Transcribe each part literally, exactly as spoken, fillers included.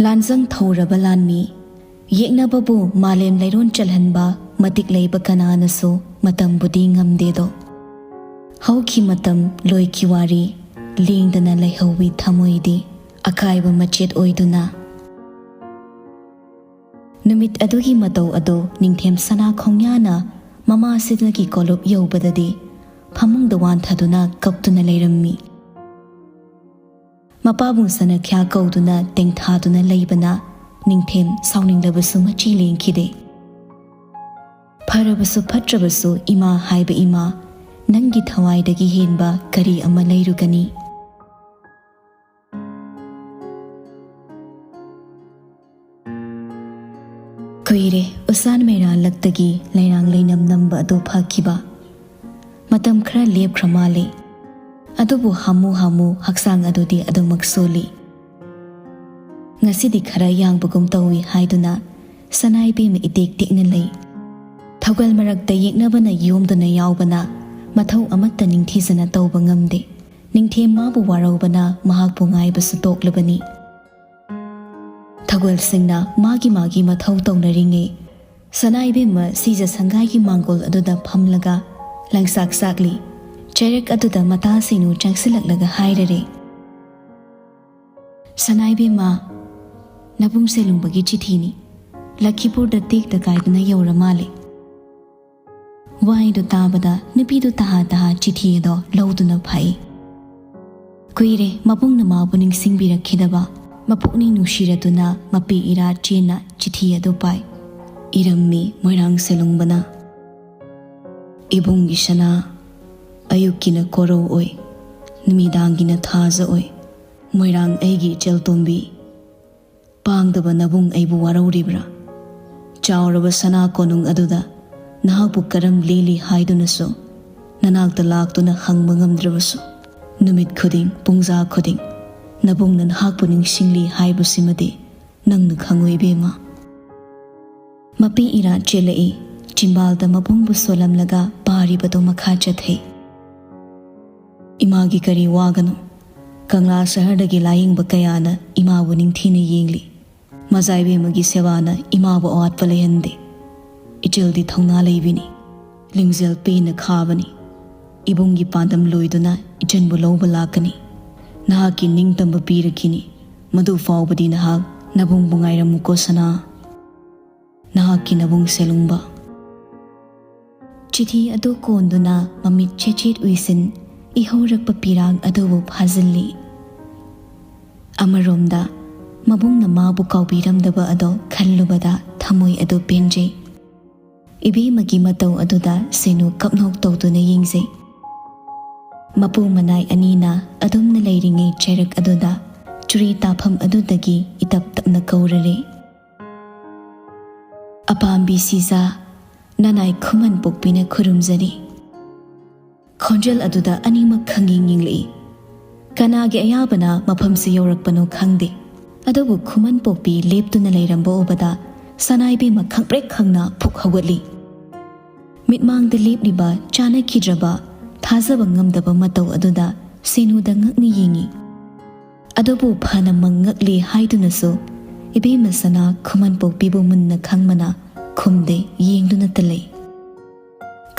ꯂꯥꯟꯖꯪ ꯊꯧꯔꯕ ꯂꯥꯟꯃꯤ, ꯌꯦꯛꯅꯕꯕꯨ ꯃꯥꯂꯦꯝ ꯂꯩꯔꯣꯟ ꯆꯜꯍꯟꯕ ꯃꯇꯤꯛ ꯂꯩꯕ ꯀꯅꯥꯅꯁꯨ ꯃꯇꯝꯕꯨꯗꯤ ꯉꯝꯗꯦꯗꯣ꯫ ꯍꯧꯈꯤ ꯃꯇꯝ, ꯂꯣꯏꯈꯤ ꯋꯥꯔꯤ, ꯂꯦꯡꯗꯅ ꯂꯩꯍꯧꯋꯤ ꯊꯃꯣꯏꯗꯤ ꯑꯀꯥꯏꯕ ꯃꯆꯦꯠ ꯑꯣꯏꯗꯨꯅ꯫ ꯅꯨꯃꯤꯠ ꯑꯗꯨꯒꯤ ꯃꯇꯧ ꯑꯗꯨ ꯅꯤꯡꯊꯦꯝ ꯁꯅꯥ ꯈꯣꯡꯌꯥꯅ ꯃꯃꯥꯁꯤꯗꯒꯤ ꯀꯣꯂꯨꯞ ꯌꯧꯕꯗꯗꯤ ꯐꯃꯨꯡꯗ ꯋꯥꯟꯊꯗꯨꯅ ꯀꯞꯇꯨꯅ ꯂꯩꯔꯝꯃꯤ꯫ ꯃꯄꯥꯕꯨꯡ ꯁꯅꯈ꯭ꯌꯥ ꯀꯧꯗꯨꯅ ꯇꯦꯡꯊꯥꯗꯨꯅ ꯂꯩꯕꯅ ꯅꯤꯡꯊꯦꯝ ꯁꯥꯎꯅꯤꯡꯂꯕꯁꯨ ꯃꯆꯤ ꯂꯦꯡꯈꯤꯗꯦ꯫ "ꯐꯔꯕꯁꯨ ꯐꯠꯇ꯭ꯔꯕꯁꯨ ꯏꯃꯥ ꯍꯥꯏꯕ ꯏꯃꯥ, ꯅꯪꯒꯤ ꯊꯋꯥꯏꯗꯒꯤ ꯍꯦꯟꯕ ꯀꯔꯤ ꯑꯃ ꯂꯩꯔꯨꯒꯅꯤ?" ꯀꯨꯏꯔꯦ ꯎꯁꯥꯟ ꯃꯩꯔꯥꯂꯛꯇꯒꯤ ꯂꯩꯔꯥꯡ ꯂꯩꯅꯝ ꯅꯝꯕ ꯑꯗꯨ ꯐꯈꯤꯕ꯫ ꯃꯇꯝ ꯈꯔ ꯂꯦꯞꯈ꯭ꯔ ꯃꯥꯜꯂꯦ꯫ ꯑꯗꯨꯕꯨ ꯍꯥꯃꯨ ꯍꯥꯃꯨ ꯍꯛꯆꯥꯡ ꯑꯗꯨꯗꯤ ꯑꯗꯨꯃꯛ ꯁꯣꯜꯂꯤ꯫ ꯉꯁꯤꯗꯤ ꯈꯔ ꯌꯥꯡꯕꯒꯨꯝ ꯇꯧꯏ ꯍꯥꯏꯗꯨꯅ ꯁꯅꯥꯏꯕꯦꯝꯃ ꯏꯇꯦꯛ ꯇꯦꯛꯅ ꯂꯩ꯫ ꯊꯧꯒꯜ ꯃꯔꯛꯇ ꯌꯦꯛꯅꯕꯅ ꯌꯣꯝꯗꯨꯅ ꯌꯥꯎꯕꯅ ꯃꯊꯧ ꯑꯃꯠꯇ ꯅꯤꯡꯊꯤꯖꯅ ꯇꯧꯕ ꯉꯝꯗꯦ꯫ ꯅꯤꯡꯊꯦꯝ ꯃꯥꯕꯨ ꯋꯥꯔꯧꯕꯅ ꯃꯍꯥꯛꯄꯨ ꯉꯥꯏꯕꯁꯨ ꯇꯣꯛꯂꯕꯅꯤ꯫ ꯊꯧꯒꯜꯁꯤꯡꯅ ꯃꯥꯒꯤ ꯃꯥꯒꯤ ꯃꯊꯧ ꯇꯧꯅꯔꯤꯉꯩ, ꯁꯅꯥꯏꯕꯦꯝꯃ ꯁꯤꯖ ꯁꯪꯒꯥꯏꯒꯤ ꯃꯥꯡꯒꯣꯜ ꯑꯗꯨꯗ ꯐꯝꯂꯒ ꯂꯪꯆꯥꯛ ꯆꯥꯛꯂꯤ꯫ ꯆꯩꯔꯛ ꯑꯗꯨꯗ ꯃꯇꯥꯁꯤꯡꯅꯨ ꯆꯪꯁꯤꯜꯂꯛꯂꯒ ꯍꯥꯏꯔꯔꯦ, "ꯁꯅꯥꯏꯕꯦꯝꯃ, ꯅꯕꯨꯡ ꯁꯦꯂꯨꯡꯕꯒꯤ ꯆꯤꯊꯤꯅꯤ꯫ ꯂꯈꯤꯄꯨꯔꯗ ꯇꯦꯛꯇ ꯀꯥꯏꯗꯅ ꯌꯧꯔ ꯃꯥꯜꯂꯦ꯫" ꯋꯥꯍꯩꯗꯨ ꯇꯥꯕꯗ ꯅꯨꯄꯤꯗꯨ ꯇꯍꯥ ꯇꯍꯥ ꯆꯤꯊꯤ ꯑꯗꯣ ꯂꯧꯗꯨꯅ ꯐꯥꯛꯏ꯫ ꯀꯨꯏꯔꯦ ꯃꯕꯨꯡꯅ ꯃꯥꯕꯨ ꯅꯤꯡꯁꯤꯡꯕꯤꯔꯛꯈꯤꯗꯕ꯫ ꯃꯄꯨꯛꯅꯤꯡ ꯅꯨꯡꯁꯤꯔꯗꯨꯅ ꯃꯄꯤ ꯏꯔꯥ ꯆꯦꯟꯅ ꯆꯤꯊꯤ ꯑꯗꯨ ꯄꯥꯏ꯫ ꯏꯔꯝꯃꯤ ꯃꯣꯏꯔꯥꯡ ꯁꯦꯂꯨꯡꯕꯅ, "ꯏꯕꯨꯡꯒꯤ ꯁꯅꯥ, ꯑꯌꯨꯛꯀꯤꯅ ꯀꯣꯔꯧ ꯑꯣꯏ, ꯅꯨꯃꯤꯗꯥꯡꯒꯤꯅ ꯊꯥꯖ ꯑꯣꯏ꯫ ꯃꯣꯏꯔꯥꯡ ꯑꯩꯒꯤ ꯏꯆꯜ ꯇꯣꯝꯕꯤ, ꯄꯥꯡꯗꯕ ꯅꯕꯨꯡ ꯑꯩꯕꯨ ꯋꯥꯔꯧꯔꯤꯕ꯭ꯔꯥ? ꯆꯥꯎꯔꯕ ꯁꯅꯥ ꯀꯣꯅꯨꯡ ꯑꯗꯨꯗ ꯅꯍꯥꯛꯄꯨ ꯀꯔꯝ ꯂꯦꯜꯂꯤ ꯍꯥꯏꯗꯨꯅꯁꯨ ꯅꯅꯥꯛꯇ ꯂꯥꯛꯇꯨꯅ ꯍꯪꯕ ꯉꯝꯗ꯭ꯔꯕꯁꯨ, ꯅꯨꯃꯤꯠ ꯈꯨꯗꯤꯡ, ꯄꯨꯡꯖꯥ ꯈꯨꯗꯤꯡ ꯅꯕꯨꯡꯅ ꯅꯍꯥꯛꯄꯨ ꯅꯤꯡꯁꯤꯡꯂꯤ ꯍꯥꯏꯕꯁꯤꯃꯗꯤ ꯅꯪꯅ ꯈꯪꯉꯨ ꯏꯕꯦꯝꯃ꯫" ꯃꯄꯤ ꯏꯔꯥ ꯆꯦꯜꯂꯛꯏ, ꯆꯤꯝꯕꯥꯜꯗ ꯃꯕꯨꯡꯕꯨ ꯁꯣꯜꯂꯝꯂꯒ ꯄꯥꯔꯤꯕꯗꯨ ꯃꯈꯥ ꯆꯠꯊꯩ꯫ "ꯏꯃꯥꯒꯤ ꯀꯔꯤ ꯋꯥꯒꯅꯣ? ꯀꯪꯂꯥ ꯁꯍꯔꯗꯒꯤ ꯂꯥꯌꯦꯡꯕ ꯀꯌꯥꯅ ꯏꯃꯥꯕꯨ ꯅꯤꯡꯊꯤꯅ ꯌꯦꯡꯂꯤ꯫ ꯃꯖꯥ ꯏꯕꯦꯝꯃꯒꯤ ꯁꯦꯕꯥꯅ ꯏꯃꯥꯕꯨ ꯑꯋꯥꯠꯄ ꯂꯩꯍꯟꯗꯦ꯫ ꯏꯆꯦꯜꯗꯤ ꯊꯧꯅꯥ ꯂꯩꯕꯤꯅꯤ꯫ ꯂꯤꯡꯖꯦꯜ ꯄꯦꯟꯅ ꯈꯥꯕꯅꯤ꯫ ꯏꯕꯨꯡꯒꯤ ꯄꯥꯟꯗꯝ ꯂꯣꯏꯗꯨꯅ ꯏꯆꯟꯕꯨ ꯂꯧꯕ ꯂꯥꯛꯀꯅꯤ꯫ ꯅꯍꯥꯛꯀꯤ ꯅꯤꯡꯇꯝꯕ ꯄꯤꯔꯛꯈꯤꯅꯤ꯫ ꯃꯗꯨ ꯐꯥꯎꯕꯗꯤ ꯅꯍꯥꯛ ꯅꯕꯨꯡꯕꯨ ꯉꯥꯏꯔꯝꯃꯨꯀꯣ ꯁꯅꯥ꯫ ꯅꯍꯥꯛꯀꯤ ꯅꯕꯨꯡ ꯁꯦꯂꯨꯡꯕ꯫ ꯆꯤꯊꯤ ꯑꯗꯨ ꯀꯣꯟꯗꯨꯅ ꯃꯃꯤꯠ ꯆꯦꯠ ꯆꯦꯠ ꯎꯏꯁꯤꯟ ꯏꯍꯧꯔꯛꯄ ꯄꯤꯔꯥꯡ ꯑꯗꯨꯕꯨ ꯐꯥꯖꯤꯜꯂꯤ꯫ ꯑꯃꯔꯣꯝꯗ ꯃꯕꯨꯡꯅ ꯃꯥꯕꯨ ꯀꯥꯎꯕꯤꯔꯝꯗꯕ ꯑꯗꯣ ꯈꯜꯂꯨꯕꯗ ꯊꯃꯣꯏ ꯑꯗꯨ ꯄꯦꯟꯖꯩ꯫ ꯏꯕꯦꯝꯃꯒꯤ ꯃꯇꯧ ꯑꯗꯨꯗ ꯁꯦꯅꯨ ꯀꯞꯅꯣꯛ ꯇꯧꯗꯨꯅ ꯌꯦꯡꯖꯩ꯫ ꯃꯄꯨ ꯃꯅꯥꯏ ꯑꯅꯤꯅ ꯑꯗꯨꯝꯅ ꯂꯩꯔꯤꯉꯩ ꯆꯩꯔꯛ ꯑꯗꯨꯗ ꯆꯨꯔꯤ ꯇꯥꯐꯝ ꯑꯗꯨꯗꯒꯤ ꯏꯇꯞ ꯇꯞꯅ ꯀꯧꯔꯔꯦ꯫ "ꯑꯄꯥꯝꯕꯤ ꯁꯤꯖꯥ, ꯅꯅꯥꯏ ꯈꯨꯃꯟ ꯄꯣꯛꯄꯤꯅ ꯈꯨꯔꯨꯝꯖꯔꯤ꯫" ꯈꯣꯟꯖꯦꯜ ꯑꯗꯨꯗ ꯑꯅꯤꯃꯛ ꯈꯪꯌꯦꯡ ꯌꯦꯡꯂꯛꯏ꯫ ꯀꯅꯥꯒꯤ ꯑꯌꯥꯕꯅ ꯃꯐꯝꯁꯤ ꯌꯧꯔꯛꯄꯅꯣ ꯈꯪꯗꯦ, ꯑꯗꯨꯕꯨ ꯈꯨꯃꯟ ꯄꯣꯛꯄꯤ ꯂꯦꯞꯇꯨꯅ ꯂꯩꯔꯝꯕ ꯎꯕꯗ ꯁꯅꯥꯏꯕꯦꯝꯃ ꯈꯪꯄ꯭ꯔꯦꯛ ꯈꯪꯅ ꯐꯨꯛ ꯍꯧꯒꯠꯂꯤ꯫ ꯃꯤꯠꯃꯥꯡꯗ ꯂꯦꯞꯂꯤꯕ ꯆꯥꯅꯈꯤꯗ꯭ꯔꯕ, ꯊꯥꯖꯕ ꯉꯝꯗꯕ ꯃꯇꯧ ꯑꯗꯨꯗ ꯁꯦꯅꯨꯗ ꯉꯛꯅ ꯌꯦꯡꯉꯤ꯫ ꯑꯗꯨꯕꯨ ꯐꯅ ꯃꯪ ꯉꯛꯂꯤ ꯍꯥꯏꯗꯨꯅꯁꯨ ꯏꯕꯦꯝꯃ ꯁꯅꯥ ꯈꯨꯃꯟ ꯄꯣꯛꯄꯤꯕꯨ ꯃꯨꯟꯅ ꯈꯪꯕꯅ ꯈꯨꯝꯗꯦ, ꯌꯦꯡꯗꯨꯅꯇ ꯂꯩ꯫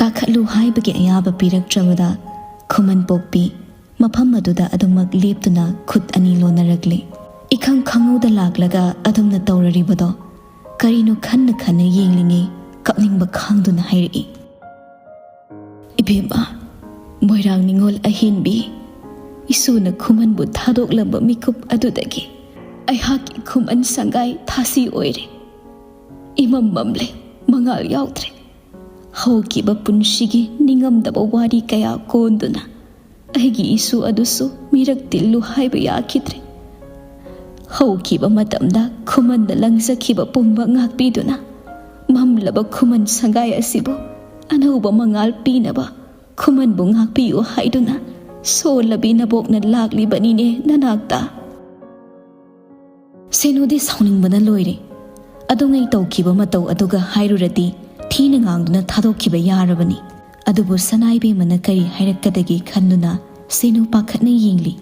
ꯀꯥꯈꯠꯂꯨ ꯍꯥꯏꯕꯒꯤ ꯑꯌꯥꯕ ꯄꯤꯔꯛꯇ꯭ꯔꯕꯗ ꯈꯨꯃꯟ ꯄꯣꯛꯄꯤ ꯃꯐꯝ ꯑꯗꯨꯗ ꯑꯗꯨꯃꯛ ꯂꯦꯞꯇꯨꯅ ꯈꯨꯠ ꯑꯅꯤ ꯂꯣꯟꯅꯔꯛꯂꯦ꯫ ꯏꯈꯪ ꯈꯪꯍꯧꯗ ꯂꯥꯛꯂꯒ ꯑꯗꯨꯝꯅ ꯇꯧꯔꯔꯤꯕꯗꯣ ꯀꯔꯤꯅꯣ ꯈꯟꯅ ꯈꯟꯅ ꯌꯦꯡꯂꯤꯉꯩ ꯀꯞꯅꯤꯡꯕ ꯈꯥꯡꯗꯨꯅ ꯍꯥꯏꯔꯛꯏ, "ꯏꯕꯦꯝꯃ, ꯃꯣꯏꯔꯥꯡ ꯅꯤꯉꯣꯜ ꯑꯍꯦꯟꯕꯤ, ꯏꯁꯨꯅ ꯈꯨꯃꯟꯕꯨ ꯊꯥꯗꯣꯛꯂꯝꯕ ꯃꯤꯀꯨꯞ ꯑꯗꯨꯗꯒꯤ ꯑꯩꯍꯥꯛꯀꯤ ꯈꯨꯃꯟ ꯁꯪꯒꯥꯏ ꯊꯥꯁꯤ ꯑꯣꯏꯔꯦ꯫ ꯏꯃꯝ ꯃꯝꯂꯦ, ꯃꯉꯥꯜ ꯌꯥꯎꯗ꯭ꯔꯦ꯫ ꯍꯧꯈꯤꯕ ꯄꯨꯟꯁꯤꯒꯤ ꯅꯤꯡꯉꯝꯗꯕ ꯋꯥꯔꯤ ꯀꯌꯥ ꯀꯣꯟꯗꯨꯅ ꯑꯩꯒꯤ ꯏꯁꯨ ꯑꯗꯨꯁꯨ ꯃꯤꯔꯛ ꯇꯤꯜꯂꯨ ꯍꯥꯏꯕ ꯌꯥꯈꯤꯗ꯭ꯔꯦ꯫ ꯍꯧꯈꯤꯕ ꯃꯇꯝꯗ ꯈꯨꯃꯟꯅ ꯂꯪꯖꯈꯤꯕ ꯄꯨꯝꯕ ꯉꯥꯛꯄꯤꯗꯨꯅ ꯃꯝꯂꯕ ꯈꯨꯃꯟ ꯁꯪꯒꯥꯏ ꯑꯁꯤꯕꯨ ꯑꯅꯧꯕ ꯃꯉꯥꯜ ꯄꯤꯅꯕ ꯈꯨꯃꯟꯕꯨ ꯉꯥꯛꯄꯤꯌꯨ ꯍꯥꯏꯗꯨꯅ ꯁꯣꯜꯂꯕꯤ ꯅꯕꯣꯛꯅ ꯂꯥꯛꯂꯤꯕꯅꯤꯅꯦ ꯅꯅꯥꯛꯇ꯫" ꯁꯦꯅꯨꯗꯤ ꯁꯥꯎꯅꯤꯡꯕꯅ ꯂꯣꯏꯔꯦ꯫ ꯑꯗꯨꯉꯩ ꯇꯧꯈꯤꯕ ꯃꯇꯧ ꯑꯗꯨꯒ ꯍꯥꯏꯔꯨꯔꯗꯤ ꯊꯤꯅ ꯉꯥꯡꯗꯨꯅ ꯊꯥꯗꯣꯛꯈꯤꯕ ꯌꯥꯔꯕꯅꯤ꯫ ꯑꯗꯨꯕꯨ ꯁꯅꯥꯏꯕꯦꯝꯃꯅ ꯀꯔꯤ ꯍꯥꯏꯔꯛꯀꯗꯒꯦ ꯈꯟꯗꯨꯅ ꯁꯦꯅꯨ ꯄꯥꯈꯠꯅ ꯌꯦꯡꯂꯤ꯫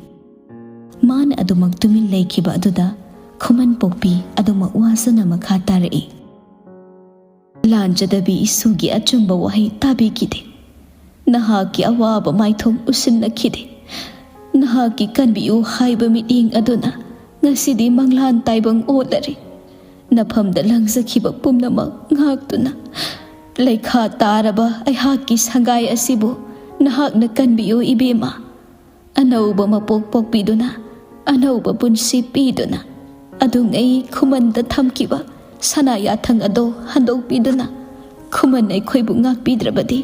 ꯑꯗꯨꯃꯛ ꯇꯨꯃꯤꯟ ꯂꯩꯈꯤꯕ ꯑꯗꯨꯗ ꯈꯨꯃꯟ ꯄꯣꯛꯄꯤ ꯑꯗꯨꯃꯛ ꯋꯥꯖꯅ ꯃꯈꯥ ꯇꯥꯔꯛꯏ꯫ ꯂꯥꯟꯖꯗꯕꯤ ꯏꯁꯨꯒꯤ ꯑꯆꯨꯝꯕ ꯋꯥꯍꯩ ꯇꯥꯕꯤꯈꯤꯗꯦ꯫ ꯅꯍꯥꯛꯀꯤ ꯑꯋꯥꯕ ꯃꯥꯏꯊꯣꯡ ꯎꯁꯤꯟꯅꯈꯤꯗꯦ꯫ ꯅꯍꯥꯛꯀꯤ ꯀꯟꯕꯤꯌꯨ ꯍꯥꯏꯕ ꯃꯤꯠꯌꯦꯡ ꯑꯗꯨꯅ ꯉꯁꯤꯗꯤ ꯃꯪꯂꯥꯟ ꯇꯥꯏꯕꯪ ꯑꯣꯜꯂꯔꯦ꯫ ꯅꯐꯝꯗ ꯂꯪꯖꯈꯤꯕ ꯄꯨꯝꯅꯃꯛ ꯉꯥꯛꯇꯨꯅ ꯂꯩꯈꯥ ꯇꯥꯔꯕ ꯑꯩꯍꯥꯛꯀꯤ ꯁꯪꯒꯥꯏ ꯑꯁꯤꯕꯨ ꯅꯍꯥꯛꯅ ꯀꯟꯕꯤꯌꯨ ꯏꯕꯦꯝꯃ꯫ ꯑꯅꯧꯕ ꯃꯄꯣꯛ ꯄꯣꯛꯄꯤꯗꯨꯅ ꯑꯅꯧꯕ ꯄꯨꯟꯁꯤ ꯄꯤꯗꯨꯅ ꯑꯗꯨꯉꯩ ꯈꯨꯃꯟꯗ ꯊꯝꯈꯤꯕ ꯁꯅꯥ ꯌꯥꯊꯪ ꯑꯗꯣ ꯍꯟꯗꯣꯛꯄꯤꯗꯨꯅ ꯈꯨꯃꯟ ꯑꯩꯈꯣꯏꯕꯨ ꯉꯥꯛꯄꯤꯗ꯭ꯔꯕꯗꯤ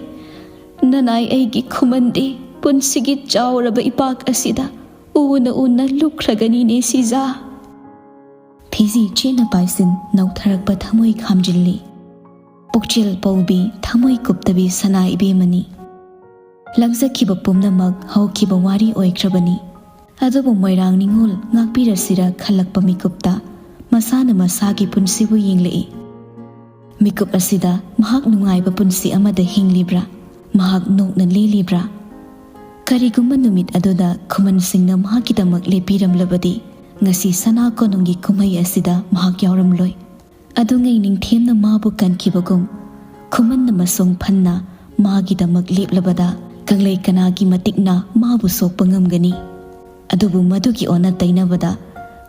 ꯅꯅꯥꯏ ꯑꯩꯒꯤ ꯈꯨꯃꯟꯗꯤ ꯄꯨꯟꯁꯤꯒꯤ ꯆꯥꯎꯔꯕ ꯏꯄꯥꯛ ꯑꯁꯤꯗ ꯎꯅ ꯎꯅ ꯂꯨꯞꯈ꯭ꯔꯒꯅꯤꯅꯦ ꯁꯤꯖꯥ꯫ ꯐꯤꯖꯤ ꯆꯦꯠꯅ ꯄꯥꯏꯁꯤꯟ ꯅꯧꯊꯔꯛꯄ ꯊꯃꯣꯏ ꯈꯥꯝꯖꯤꯜꯂꯤ꯫ ꯄꯨꯛꯆꯦꯜ ꯄꯧꯕꯤ ꯊꯃꯣꯏ ꯀꯨꯞꯇꯕꯤ ꯁꯅꯥ ꯏꯕꯦꯝꯃꯅꯤ꯫ ꯂꯪꯖꯈꯤꯕ ꯄꯨꯝꯅꯃꯛ ꯍꯧꯈꯤꯕ ꯋꯥꯔꯤ ꯑꯣꯏꯈ꯭ꯔꯕꯅꯤ꯫ ꯑꯗꯨꯕꯨ ꯃꯣꯏꯔꯥꯡ ꯅꯤꯉꯣꯜ ꯉꯥꯛꯄꯤꯔꯁꯤꯔ ꯈꯜꯂꯛꯄ ꯃꯤꯀꯨꯞꯇ ꯃꯁꯥꯅ ꯃꯁꯥꯒꯤ ꯄꯨꯟꯁꯤꯕꯨ ꯌꯦꯡꯂꯛꯏ꯫ ꯃꯤꯀꯨꯞ ꯑꯁꯤꯗ ꯃꯍꯥꯛ ꯅꯨꯡꯉꯥꯏꯕ ꯄꯨꯟꯁꯤ ꯑꯃꯗ ꯍꯤꯡꯂꯤꯕ꯭ꯔꯥ? ꯃꯍꯥꯛ ꯅꯣꯛꯅ ꯂꯦꯜꯂꯤꯕ꯭ꯔꯥ? ꯀꯔꯤꯒꯨꯝꯕ ꯅꯨꯃꯤꯠ ꯑꯗꯨꯗ ꯈꯨꯃꯟꯁꯤꯡꯅ ꯃꯍꯥꯛꯀꯤꯗꯃꯛ ꯂꯦꯞꯄꯤꯔꯝꯂꯕꯗꯤ ꯉꯁꯤ ꯁꯅꯥ ꯀꯣꯅꯨꯡꯒꯤ ꯀꯨꯝꯍꯩ ꯑꯁꯤꯗ ꯃꯍꯥꯛ ꯌꯥꯎꯔꯝꯂꯣꯏ꯫ ꯑꯗꯨꯉꯩ ꯅꯤꯡꯊꯦꯝꯅ ꯃꯥꯕꯨ ꯀꯟꯈꯤꯕꯒꯨꯝ ꯈꯨꯃꯟꯅ ꯃꯁꯣꯡ ꯐꯟꯅ ꯃꯥꯒꯤꯗꯃꯛ ꯂꯦꯞꯂꯕꯗ ꯀꯪꯂꯩ ꯀꯅꯥꯒꯤ ꯃꯇꯤꯛꯅ ꯃꯥꯕꯨ ꯁꯣꯛꯄ ꯉꯝꯒꯅꯤ? ꯑꯗꯨꯕꯨ ꯃꯗꯨꯒꯤ ꯑꯣꯟꯅ ꯇꯩꯅꯕꯗ